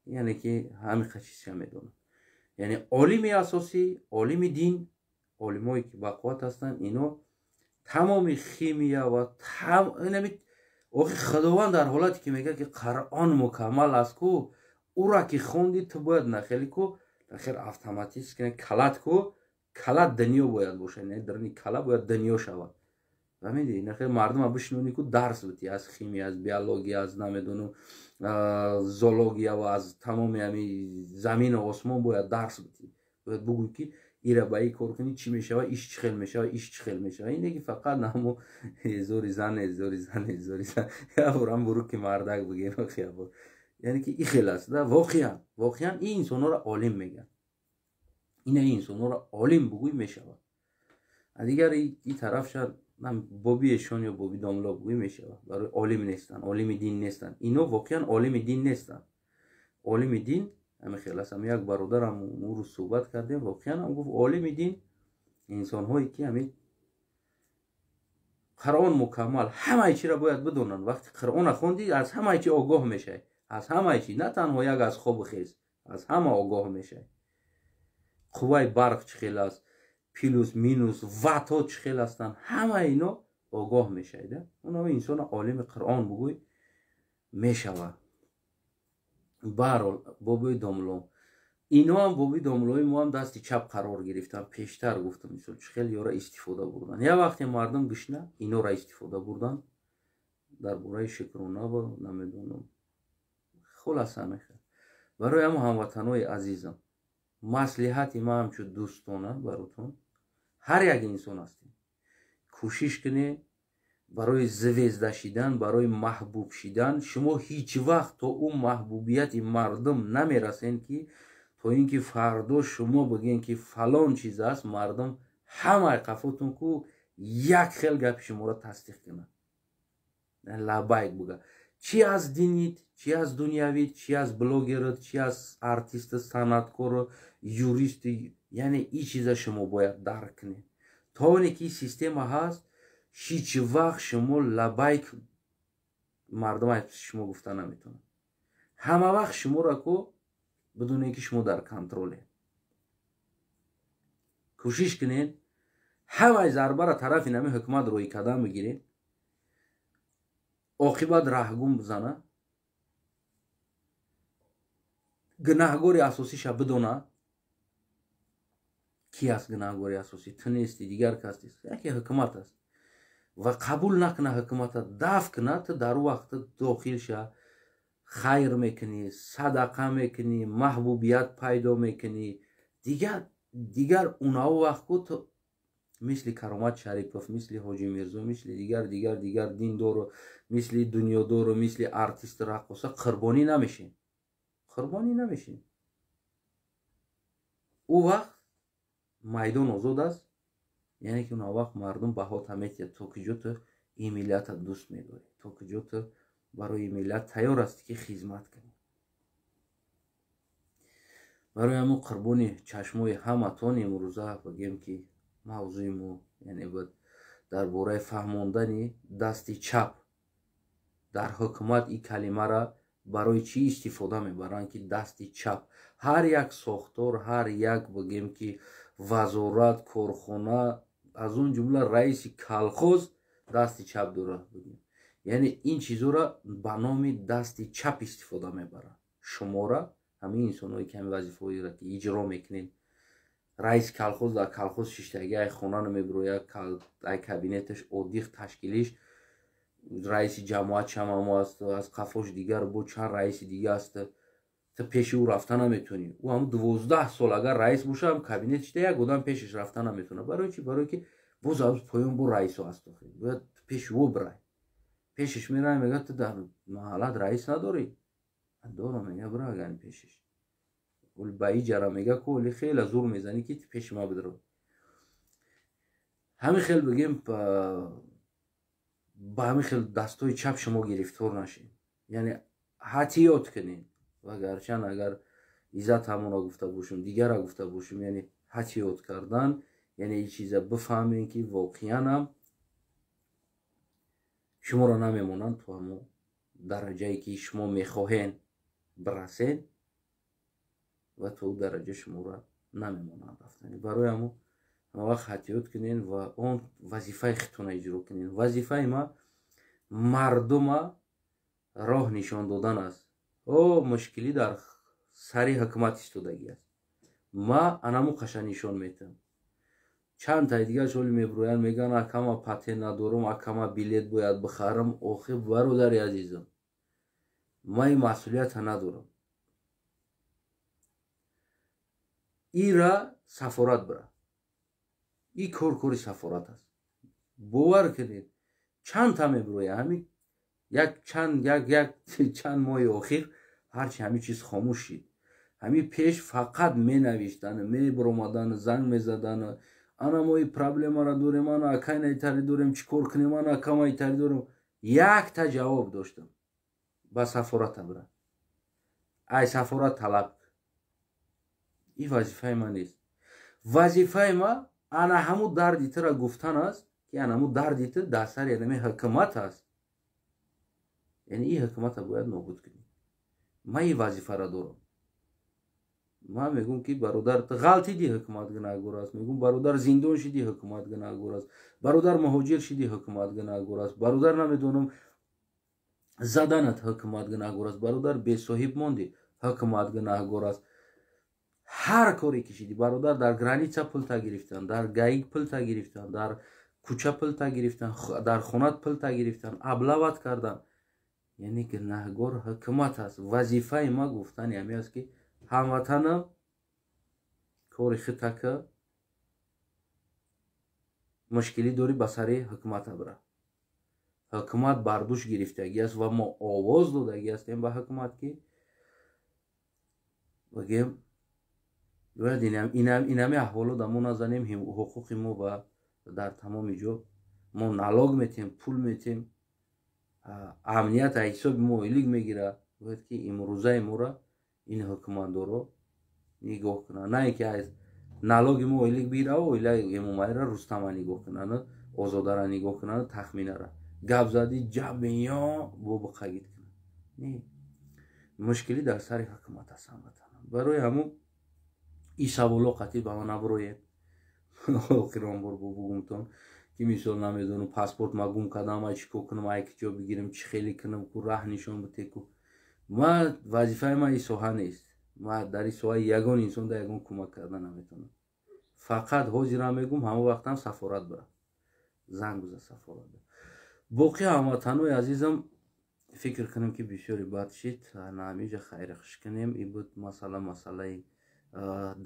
яъне ки ҳамин чизша медонад. Яъне олими асосӣ, олими дин, олимое ки бақувват ҳастанд, ино тамоми химия ва охи Худованд дар ҳолате ки мегӯяд, ки Қуръон мукаммал аст ку, ура ки хонди, ту бояд нахели ку, нахел автоматически калат ку, калат дунё бояд бошад, дарни кала бояд дунё шавад. Фаҳмиди? Нахел мардума бишинони ку, дарс бити аз химия, аз биология, аз намедонам, зоология ва аз тамоми ҳами замину осмон бояд дарс бити. Бояд бугӯй, ки ира ба и кор кунӣ, чӣ мешава, иш чӣ хел мешава, иш чӣ хел мешава. Ине ки фақат намо зори зане, зори зане, зори зан, яборам буруки мардак, бигем, ябор, яъне ки и хел аст да. Воқеан, воқеан ин инсонҳоро олим мегӯянд. Ина инсонҳоро олим бугӯй, мешавад. Дигар и тараф шад, боби эшон ё боби домло бугӯй, мешавад. Барои олим нестанд, олими дин нестанд ино, воқеан олими дин нестанд. Олими дин ҳамин хел аст. Як бародарам ӯ рӯз суҳбат кардем, воқеан ҳам гуфт, олими дин инсонҳое ки ҳамин Қуръон мукаммал, ҳамаи чиро бояд бидонанд. Вақти Қуръона хондӣ, аз ҳамаи чи огоҳ мешавӣ, аз ҳамаи чи, на танҳо як аз хобу хез, аз ҳама огоҳ мешавӣ. Қувваи барқ чӣ хел аст, плюс, минус, ватҳо чӣ хел ҳастанд, ҳамаи ино огоҳ мешавӣ. Онаво инсона олими Қуръон бугӯй. Мешавад. Баҳрҳол, бобои домло, иноам боби домлои моам дасти чап қарор гирифтан. Пештар гуфтам, мисол, чӣ хел ёра истифода бурдан. Як вақте мардум гушна, инора истифода бурдан дар бораи шукрона ва намедонам, хулоса, мехел. Барои ҳамо, ҳамватанои азизам, маслиҳати ман ҳамчун дӯстона баротон: ҳар як инсон ҳастем, кӯшиш кунед барои звезда шидан, барои маҳбуб шидан. Шумо ҳеҷ вақт то ӯ маҳбубияти мардум намерасен, ки то ин ки фардо шумо бигӯен, ки фалон чиз аст, мардум ҳамаи қафотун ку як хел гапи шуморо тасдиқ кунад, лабайк буга. Чи аз динит, чи аз дунявит, чи аз блогерат, чи аз артисту, санъаткору, юристу, яъне ин чиза шумо бояд дарк кунед. То оне ки система ҳаст, ҳеҷ вақт шумо лабайк мардум шумо гуфта наметавонад. Ҳама вақт шуморо ку бидуне ки шумо дар контроле. Кӯшиш кунед, ҳамаи зарбара тарафи нами ҳукумат рӯй кардан бигиред, оқибат раҳгум бизана, гунаҳгори асосиша бидона ки аст. Гунаҳгори асосӣ ту нести, дигар кас нест, яке ҳукумат аст. Ва қабул накуна, ҳукумата дафт куна, ту дар ӯ вақт дохил ша, хайр мекунӣ, садақа мекунӣ, маҳбубият пайдо мекунӣ. Дигар унао вақт ку ту мисли Каромат Шарипов, мисли Ҳоҷи Мирзо, мисли дигар, дигар, дигар диндору, мисли дунёдору, мисли артисту раққоса қурбонӣ намешем, қурбонӣ намешем. Ӯ вақт майдон озод аст, яъне ки он вақт мардум баҳота метиҳад, то куҷо ту ин миллата дӯст медорӣ, то куҷо ту барои миллат тайёр ҳастӣ, ки хизмат кунӣ. Барои ҳамон, қурбони чашмои ҳаматон, имрӯза бигем, ки мавзӯи мо, яъне, буд дар бораи фаҳмондани дасти чап дар ҳукумат. Ин калимара барои чӣ истифода мебаранд, ки дасти чап ҳар як сохтор, ҳар як, бигем, ки вазорат, корхона, аз он ҷумла раиси колхоз дасти чап дорад, бигем. Яъне ин чизҳоро ба номи дасти чап истифода мебаранд. Шумора ҳамин инсонҳое, ки ҳамин вазифаҳоеро ки иҷро мекунед, раиси колхоз дар колхоз шиштаги, ай хона намебирояд, ай кабинеташ оддих ташкилиш, раиси ҷамоат чамамо аст, аз қафош дигар бо чанд раиси дига аст, ту пеши ӯ рафта наметавонӣ. Ӯ ҳамн 12 сол агар раис боша, кабинет шида, як одам пешаш рафта наметавонад. Барои чи? Барое ки боз аз поён бо раисо аст, бояд пеши ӯ бирай. Пешаш мерай, мегӯяд: «Ту дар маҳаллат раис надорӣ?» «Дорам», мега, «бира агар пешаш». Ба иҷара мега ку оли хеле зур мезанӣ, ки пеши ма бидро. Ҳамин хел, бигем, ба ҳамин хел дастҳои чап шумо гирифтор нашед, яъне ҳатиёт кунед. Ва гарчанд агар иззат ҳамонро гуфта бошем, дигара гуфта бошем, яъне ҳатиёт кардан, яъне ин чиза бифаҳмем, ки воқеанам шуморо намемонанд то ҳамон дараҷае, ки шумо мехоҳед бирасед, ва то ӯ дараҷа шуморо намемонанд рафтани. Барои ҳамон ҳама вақт ҳатиёт кунед ва он вазифаи худтонро иҷро кунед. Вазифаи ма мардума роҳ нишон додан аст. О, мушкилӣ дар сари ҳукумат истодагӣ аст, ма анаму қаша нишон метиҳам. Чанд таи дигар шоли мебироянд, мегӯянд: «Акама патент надорам, акама билет бояд бихарам». Охи, бародари азизам, ман ин масъулията надорам, ира сафорат бира, ин кор кори сафорат аст. Бовар кунед, чандта мебироя. Ҳамин як чанд, як чанд моҳи охир ҳарчи ҳамин чиз хомӯш шид. Ҳамин пеш фақат менавиштан, мебиромадан, занг мезадан: «Ана мо ин проблемаро дорем, ана акайна итари дорем, чӣ кор кунем, ана акама итари дорем». Якта ҷавоб доштам: «Ба сафората бира, ай сафорат талаб». Ин вазифаи ман нест. Вазифаи ма ана ҳамун дарди тура гуфтан аст, ки ана ҳамун дарди ту дар сари анами ҳукумат аст, яъне ин ҳукумата бояд нобуд кунӣ. Ман ин вазифаро дорам. Ман мегӯм, ки бародар, ғалтиди, ҳукумат гунаҳгор аст. Мегӯм, бародар, зиндон шиди, ҳукумат гунаҳгор аст. Бародар, муҳоҷир шиди, ҳукумат гунаҳгор аст. Бародар, намедонам. Заданат ҳукумат гунаҳгор аст, бародар, бесоҳиб мондӣ, ҳукумат гунаҳгор аст. Ҳар коре кишидӣ, бародар, дар граница пулта гирифтан, дар ГАИ пулта гирифтан, дар кӯча пулта гирифтан, дар хонат пулта гирифтан, облава кардан, яъне гунаҳгор ҳукумат аст. Вазифаи ма гуфтани ҳамин аст, ки ҳамватанам, кори хитака, мушкилӣ дорӣ, ба сари ҳукумата бира. Ҳукумат бардӯш гирифтагӣ аст ва мо овоз додагӣ ҳастем ба ҳукумат, ки бигем, бояд инами аҳволо да мо назанем. Ҳуқуқи мо ба дар тамоми ҷо мо налог метем, пул метем, амният аз ҳисоби мо ойлик мегира. Бояд ки имрӯзаи моро ин ҳукуматдоро нигоҳ кунанд, на ин ки аз налоги мо ойлик бигира, оилаи Эмомалиро, Рустама нигоҳ кунанд, Озодара нигоҳ кунанд, Тахминара гап задӣ, ҷабиё бо биқагид кунанд. Не, мушкилӣ дар сари ҳукумат аст, ҳамватанам. Барои ҳамун ин саволо қатъӣ ба ман набуроед. Охирон бор бо бугумтон, ки мисол намедонам, паспорт ма гум кардам, ай чӣ кор кунам, ай ки ҷо бигирам, чӣ хеле кунам, ку раҳ нишон бите ку. Ма вазифаи ман ин соҳа нест. Ма дар ин соҳа ягон инсон да ягон кӯмак карда наметавонам. Фақат ҳозирам мегум, ҳамон вақтам сафорат бира, занг биза сафорат. Боқӣ, ҳамватанои азизам, фикр кунем, ки бисёре бад шид. На ҳамиҷа хайри хуш кунем. Ин буд масъала, масъалаи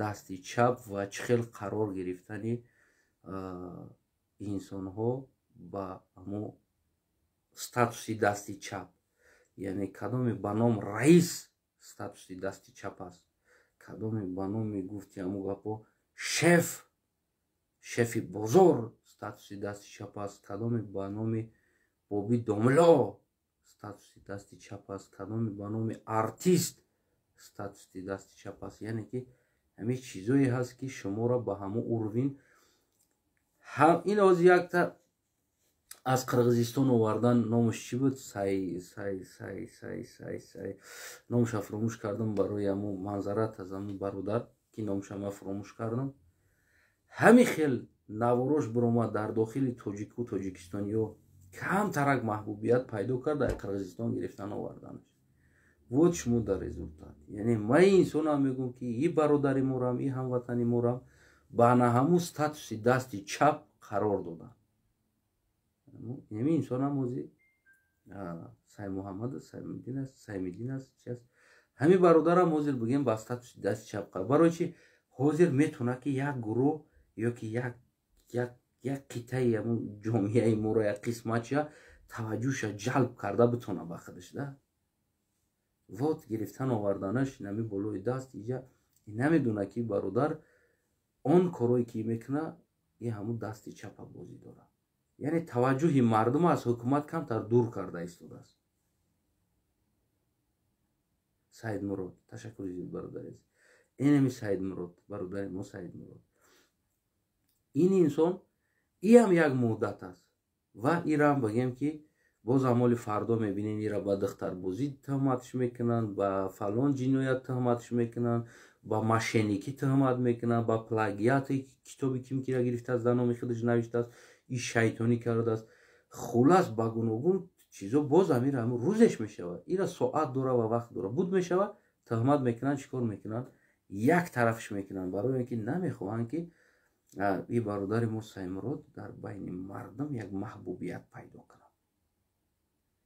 дасти чап ва чӣ хел қарор гирифтани инсонҳо ба ҳамо статуси дасти чап, яъне кадоме ба ном раис статуси дасти чап аст, кадоме ба номи, гуфти ҳамо гапо, шеф, шефи бозор статуси дасти чап аст, кадоме ба номи боби домло статуси дасти чап аст, кадоме ба номи артист статуси дасти чап аст. Яъне ки ҳамин чизое ҳаст, ки шуморо ба ҳамон уровень. Ин ҳозир якта аз Қирғизистон овардан, номаш чӣ буд, сай сай сай сай сай сай, номаша фуромӯш кардам. Барои ҳамун манзарат аз ҳамун бародар, ки номаша ман фуромӯш кардам, ҳамин хел наворош биромад, дар дохили тоҷику тоҷикистониё камтарак маҳбубият пайдо кард. Дар Қирғизистон гирифтан, оварданаш, вот шумо дар результат. Яъне ман инсонам мегӯм, ки и бародари морам, и ҳамватани морам ба на ҳамун статуси дасти чап қарор доданд. Ин инсонам ҳозир Саймуҳаммад аст, Саймиддин аст, Саймиддин аст, чи аст, ҳамин бародарам ҳозир бигем ба статуси дасти чап қарор. Барои чи? Ҳозир метавонад, ки як гурӯҳ ё ки як қитъаи ҳамун ҷомеаи моро, як қисматша таваҷҷӯҳша ҷалб карда битона ба худаш да. Вот гирифтан, оварданаш нами болои даст иҷа намедона, ки бародар он корое ки мекуна, и ҳамун дасти чапа бозӣ дорад, яъне таваҷҷӯҳи мардум аз ҳукумат камтар дур карда истодааст. Саидмурод, ташаккури зиёд, бародари азиз. Инами Саидмурод, бародари мо Саидмурод, ин инсон иам як муддат аст ва ирам бигем, ки боз амоли фардо мебинем, ира ба духтарбозӣ тӯҳматш мекунанд, ба фалон ҷиноят тӯҳматш мекунанд, ба мошенникӣ тӯҳмат мекунанд, ба плагиати китоби ким кира гирифтааст, дар номи худаш навиштааст, и шайтонӣ кардааст. Хулас, ба гуногун чизо боз амира ҳамн рӯзеш мешавад. Ира соат дора ва вақт дора, буд мешавад, тӯҳмат мекунанд. Чӣ кор мекунанд? Як тарафш мекунанд, барои он ки намехоҳанд, ки и бародари мо Саймурод дар байни мардум як маҳбубият пайдо кунад,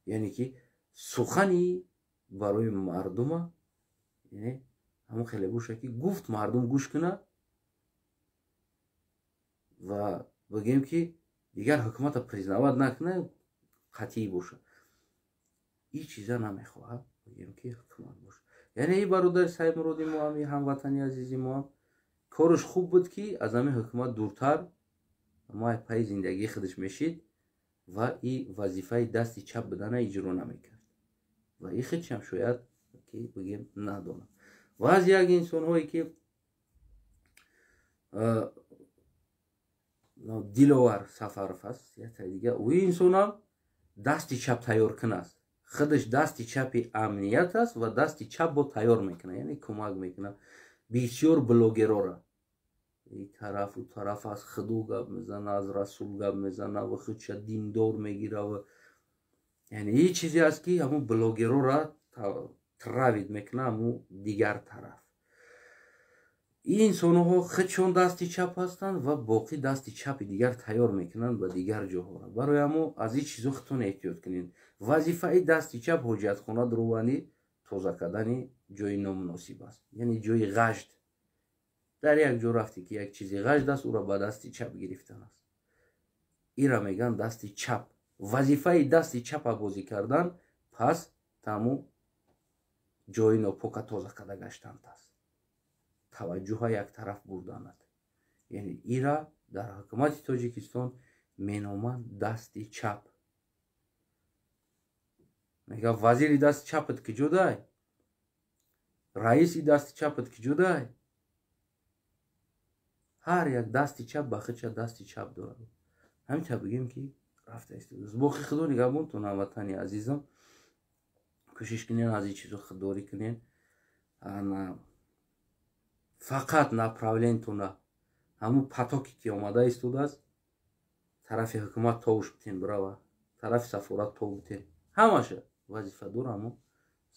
яъне ки сухани барои мардума ҳамон хеле боша, ки гуфт, мардум гӯш кунад ва бигем, ки дигар ҳукумата признавать накунад, қатъӣ бошад. Ин чиза намехоҳад, бигем, ки ҳукумат бошад. Яъне и бародари Саймуроди моам, и ҳамватани азизи моам кораш хуб буд, ки аз ҳамин ҳукумат дуртар мо пайи зиндагии худаш мешид ва и вазифаи дасти чап будана иҷро намекард ва и худшам шояд ки бигем надонад. Ва аз як инсонҳое, ки Диловар Сафаров аст, яктаи дига, ӯ инсонам дасти чап тайёркун аст. Худаш дасти чапи амният аст ва дасти чап бо тайёр мекунад, яъне кӯмак мекунад бисёр блогерора. И тарафу тараф аз худо гап мезана, аз Расул гап мезана ва худша диндор мегира ва Яъне ин чизе аст, ки ҳамун блогерора травить мекунад. Ҳамун дигар тараф ин инсонҳо худшон дасти чап ҳастанд ва боқӣ дасти чапи дигар тайёр мекунанд ба дигар ҷоҳора. Барои ҳамо аз ин чизо худтон эҳтиёт кунед. Вазифаи дасти чап ҳоҷатхона дурувани, тоза кардани ҷои номуносиб аст, яъне ҷои ғашд. Дар як ҷо рафте, ки як чизи ғашд аст, ӯро ба дасти чап гирифтан аст. Ира мегӯянд дасти чап. Вазифаи дасти чапа бозӣ кардан, пас таму ҷои нопока тоза карда гаштанд аст, таваҷҷӯҳа як тараф бурданад. Яъне ира дар ҳукумати Тоҷикистон меноманд дасти чап. Мега, вазири дасти чапат ки ҷудай, раиси дасти чапат ки ҷудай. Ҳар як дасти чап ба худша дасти чап дорад. Ҳаминта бигем, ки рафта истодааст. Боқи худо нигаҳбонтон, ҳамватани азизам. Кӯшиш кунен, аз ин чизо худдорӣ кунен. Фақат направление тона ҳамун потоке, ки омада истодааст, тарафи ҳукумат товуш битен, бирава тарафи сафорат тов битен. Ҳамаша вазифадор ҳамун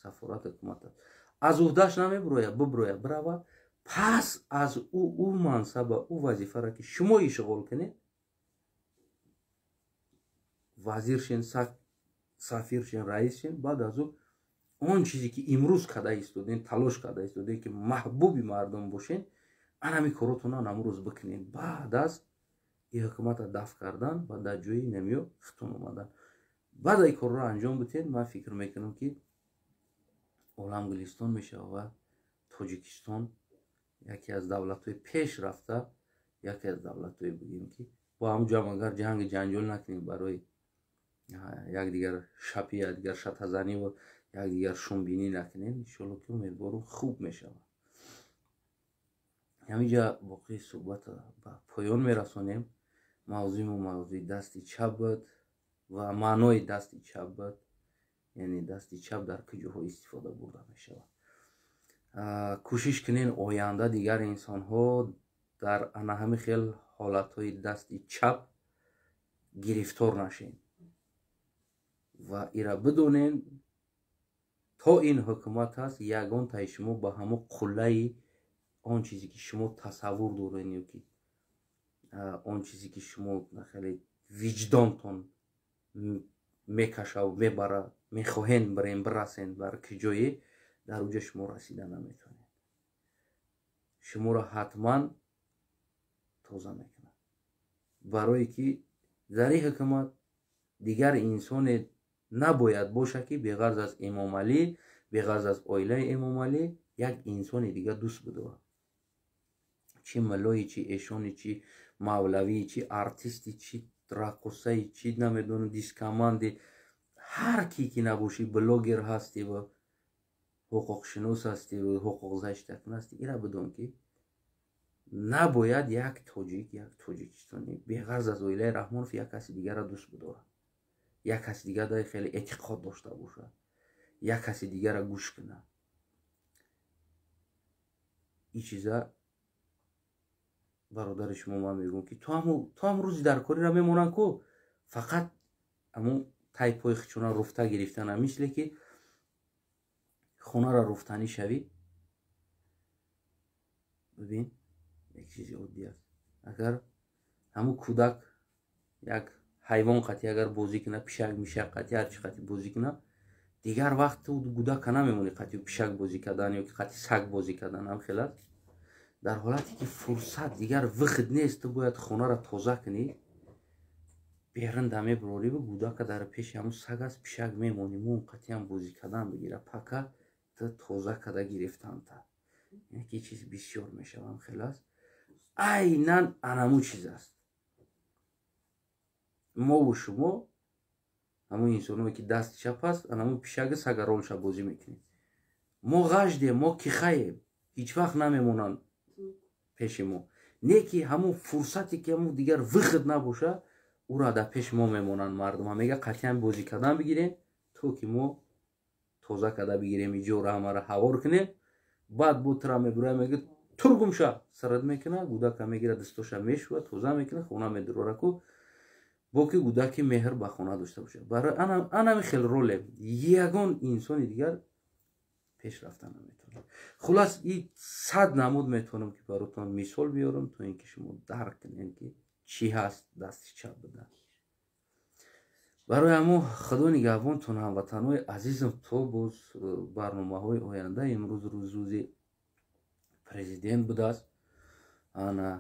сафорат, ҳукумат аст. Аз уҳдаш намебироя, бибироя, бирава. Пас аз ӯ мансаба, ӯ вазифаро, ки шумо ишғол кунед, вазир шен, сафир шен, раис шен, баъд аз ӯ он чизе, ки имрӯз карда истодем, талош карда истодем, ки маҳбуби мардум бошен, анами коротона намрӯз бикунем. Баъд аз и ҳукумата дафт кардан ва дар ҷои намиё хитон омадан, баъд ай корро анҷом битед, ман фикр мекунам, ки олам гулистон мешавад ва Тоҷикистон яке аз давлатҳои пеш рафта, яке аз давлатҳое, бигем, ки бо ҳамун агар ҷанги ҷанҷол накунем, барои якдигар шапи, якдигар шатазаниву якдигар шумбинӣ накунем, иншоалло, ки умедворум, хуб мешавад. Ҳаминҷа боқии суҳбата ба поён мерасонем. Мавзӯи мо мавзӯи дасти чап буд ва маънои дасти чап буд, яъне дасти чап дар куҷоҳо истифода бурда мешавад. Кӯшиш кунен, оянда дигар инсонҳо дар ана ҳамин хел ҳолатҳои дасти чап гирифтор нашен ва ира бидонен, то ин ҳукумат ҳаст, ягонтаи шумо ба ҳамон қуллаи он чизе, ки шумо тасаввур дорен, ё ки он чизе, ки шумо хеле виҷдонтон мекашаву мебара, мехоҳен бирен, бирасен бар куҷое, дар уҷа шумо расида наметавонед. Шуморо ҳатман тоза мекунад, барое ки дар ин ҳукумат дигар инсоне набояд бошад, ки беғарз аз Эмомалӣ, беғарз аз оилаи Эмомалӣ, як инсони дигар дӯст бидорад, чӣ муллои, чӣ эшони, чӣ мавлавӣ, чӣ артисти, чӣ раққосаи, чӣ намедонам, дискоманди, ҳар ки ки набошӣ, блогер ҳастӣ ва ҳуқуқшинос ҳастӣ ва ҳуқуқзаштакун ҳастӣ, ира бидон, ки набояд як тоҷик, як тоҷикистонӣ беғарз аз оилаи Раҳмонов як каси дигарро дӯст бидорад, як каси дигар дар хеле эътиқод дошта бошад, як каси дигарро гӯш кунад. Ин чиза, бародари шумо, ман мегӯям, ки то ҳам рӯзи дар кориро мемонанд ку, фақат ҳамун тай пои хичона руфта гирифтана, мисле ки хонаро руфтанӣ шавӣ. Бибин, як чизи оддӣ аст: агар ҳамун кӯдак як ҳайвон қатӣ агар бозӣ кунад, пишак, мишак қатӣ, ҳарчи қатӣ бозӣ кунад, дигар вақт ту кӯдака намемонӣ қатӣ пишак бозӣ кардан ё ки қатӣ саг бозӣ кардан. Ҳам хел аст, дар ҳолате ки фурсат, дигар выход нест, ту бояд хонаро тоза кунӣ, берунда мебурориву кӯдака дар пеши ҳамун саг аст, пишак мемонӣ, мон қатиам бозӣ кардан бигира, пока ту тоза карда гирифтанта, яке чиз бисёр мешавам. Хел аст, айнан анамун чиз аст. Мову шумо ҳамун инсоное, ки дасти чап аст, анамун пишаги сага ролша бозӣ мекунем. Мо ғаждем, мо кихаем, ҳеҷ вақт намемонанд пеши мо. Не ки ҳамун фурсате, ки ҳамун дигар выход набоша, ӯро дар пеши мо мемонанд. Мардума мега, қатъиян бозӣ кардан бигирем, то ки мо тоза карда бигирем, иҷора ҳамаро ҳавор кунем. Баъд бо тура мебуроя, мега, тургумша сарат мекуна, гудака мегира, дастоша мешӯва, тоза мекуна, хона медурора ку. Бо ки кӯдаки меҳр ба хона дошта бошад. Барои анами хел роле ягон инсони дигар пеш рафта наметавонад. Хулас, и 100 намуд метавонам, ки баротон мисол биёрам, то ин ки шумо дарк кунем, ки чӣ ҳаст дасти чап будан. Барои ҳамо Худо нигаҳбонтон, ҳамватанҳои азизам, то боз барномаҳои оянда. Имрӯз рӯзи президент будааст.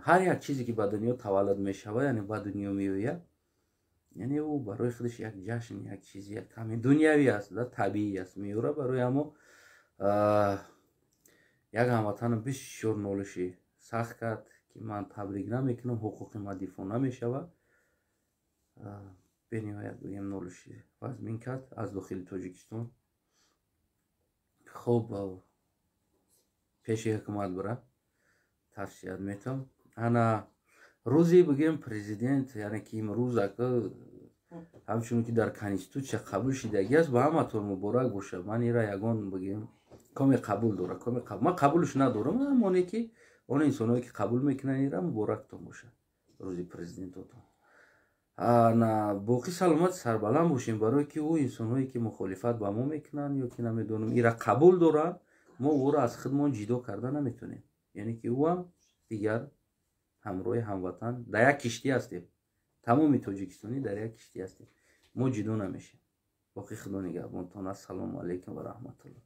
Ҳар як чизе, ки ба дунё таваллуд мешавад, яъне ба дунё меояд, яъне ӯ барои худаш як ҷашн, як чизи, як каме дунявӣ аст да, табиӣ аст, меёра. Барои ҳамо як ҳамватанам бисёр нолиши сахт кард, ки ман табрик намекунам, ҳуқуқи ман дифоъ намешавад. Бениҳоят, бигем, нолиши вазмин кард аз дохили Тоҷикистон. Хуб, пеши ҳукумат бира тавсият метавам. Ана рӯзи, бигем, президент, яъне ки имрӯз ака, ҳамчунон ки дар конститутсия қабул шидагӣ аст, ба ҳаматон муборак бошад. Ман ира ягон, бигем, коме қабул дора, коме ман қабулш надорам, амоне ки он инсонҳое, ки қабул мекунанд, ира муборактон бошад рӯзи президентотон. На, боқӣ саломат, сарбаланд бошем, барое ки ӯ инсонҳое, ки мухолифат ба мо мекунанд ё ки намедонам, ира қабул доранд, мо ӯро аз худмон ҷидо карда наметонем. Яъне ки ӯ ҳам дигар ҳамроҳи ҳамватан дар як киштӣ ҳастем, тамоми тоҷикистонӣ дар як киштӣ ҳастем, мо ҷидо намешем. Боқӣ Худо нигаҳбонтон. Ассалому алайкум ва раҳматуллоҳ.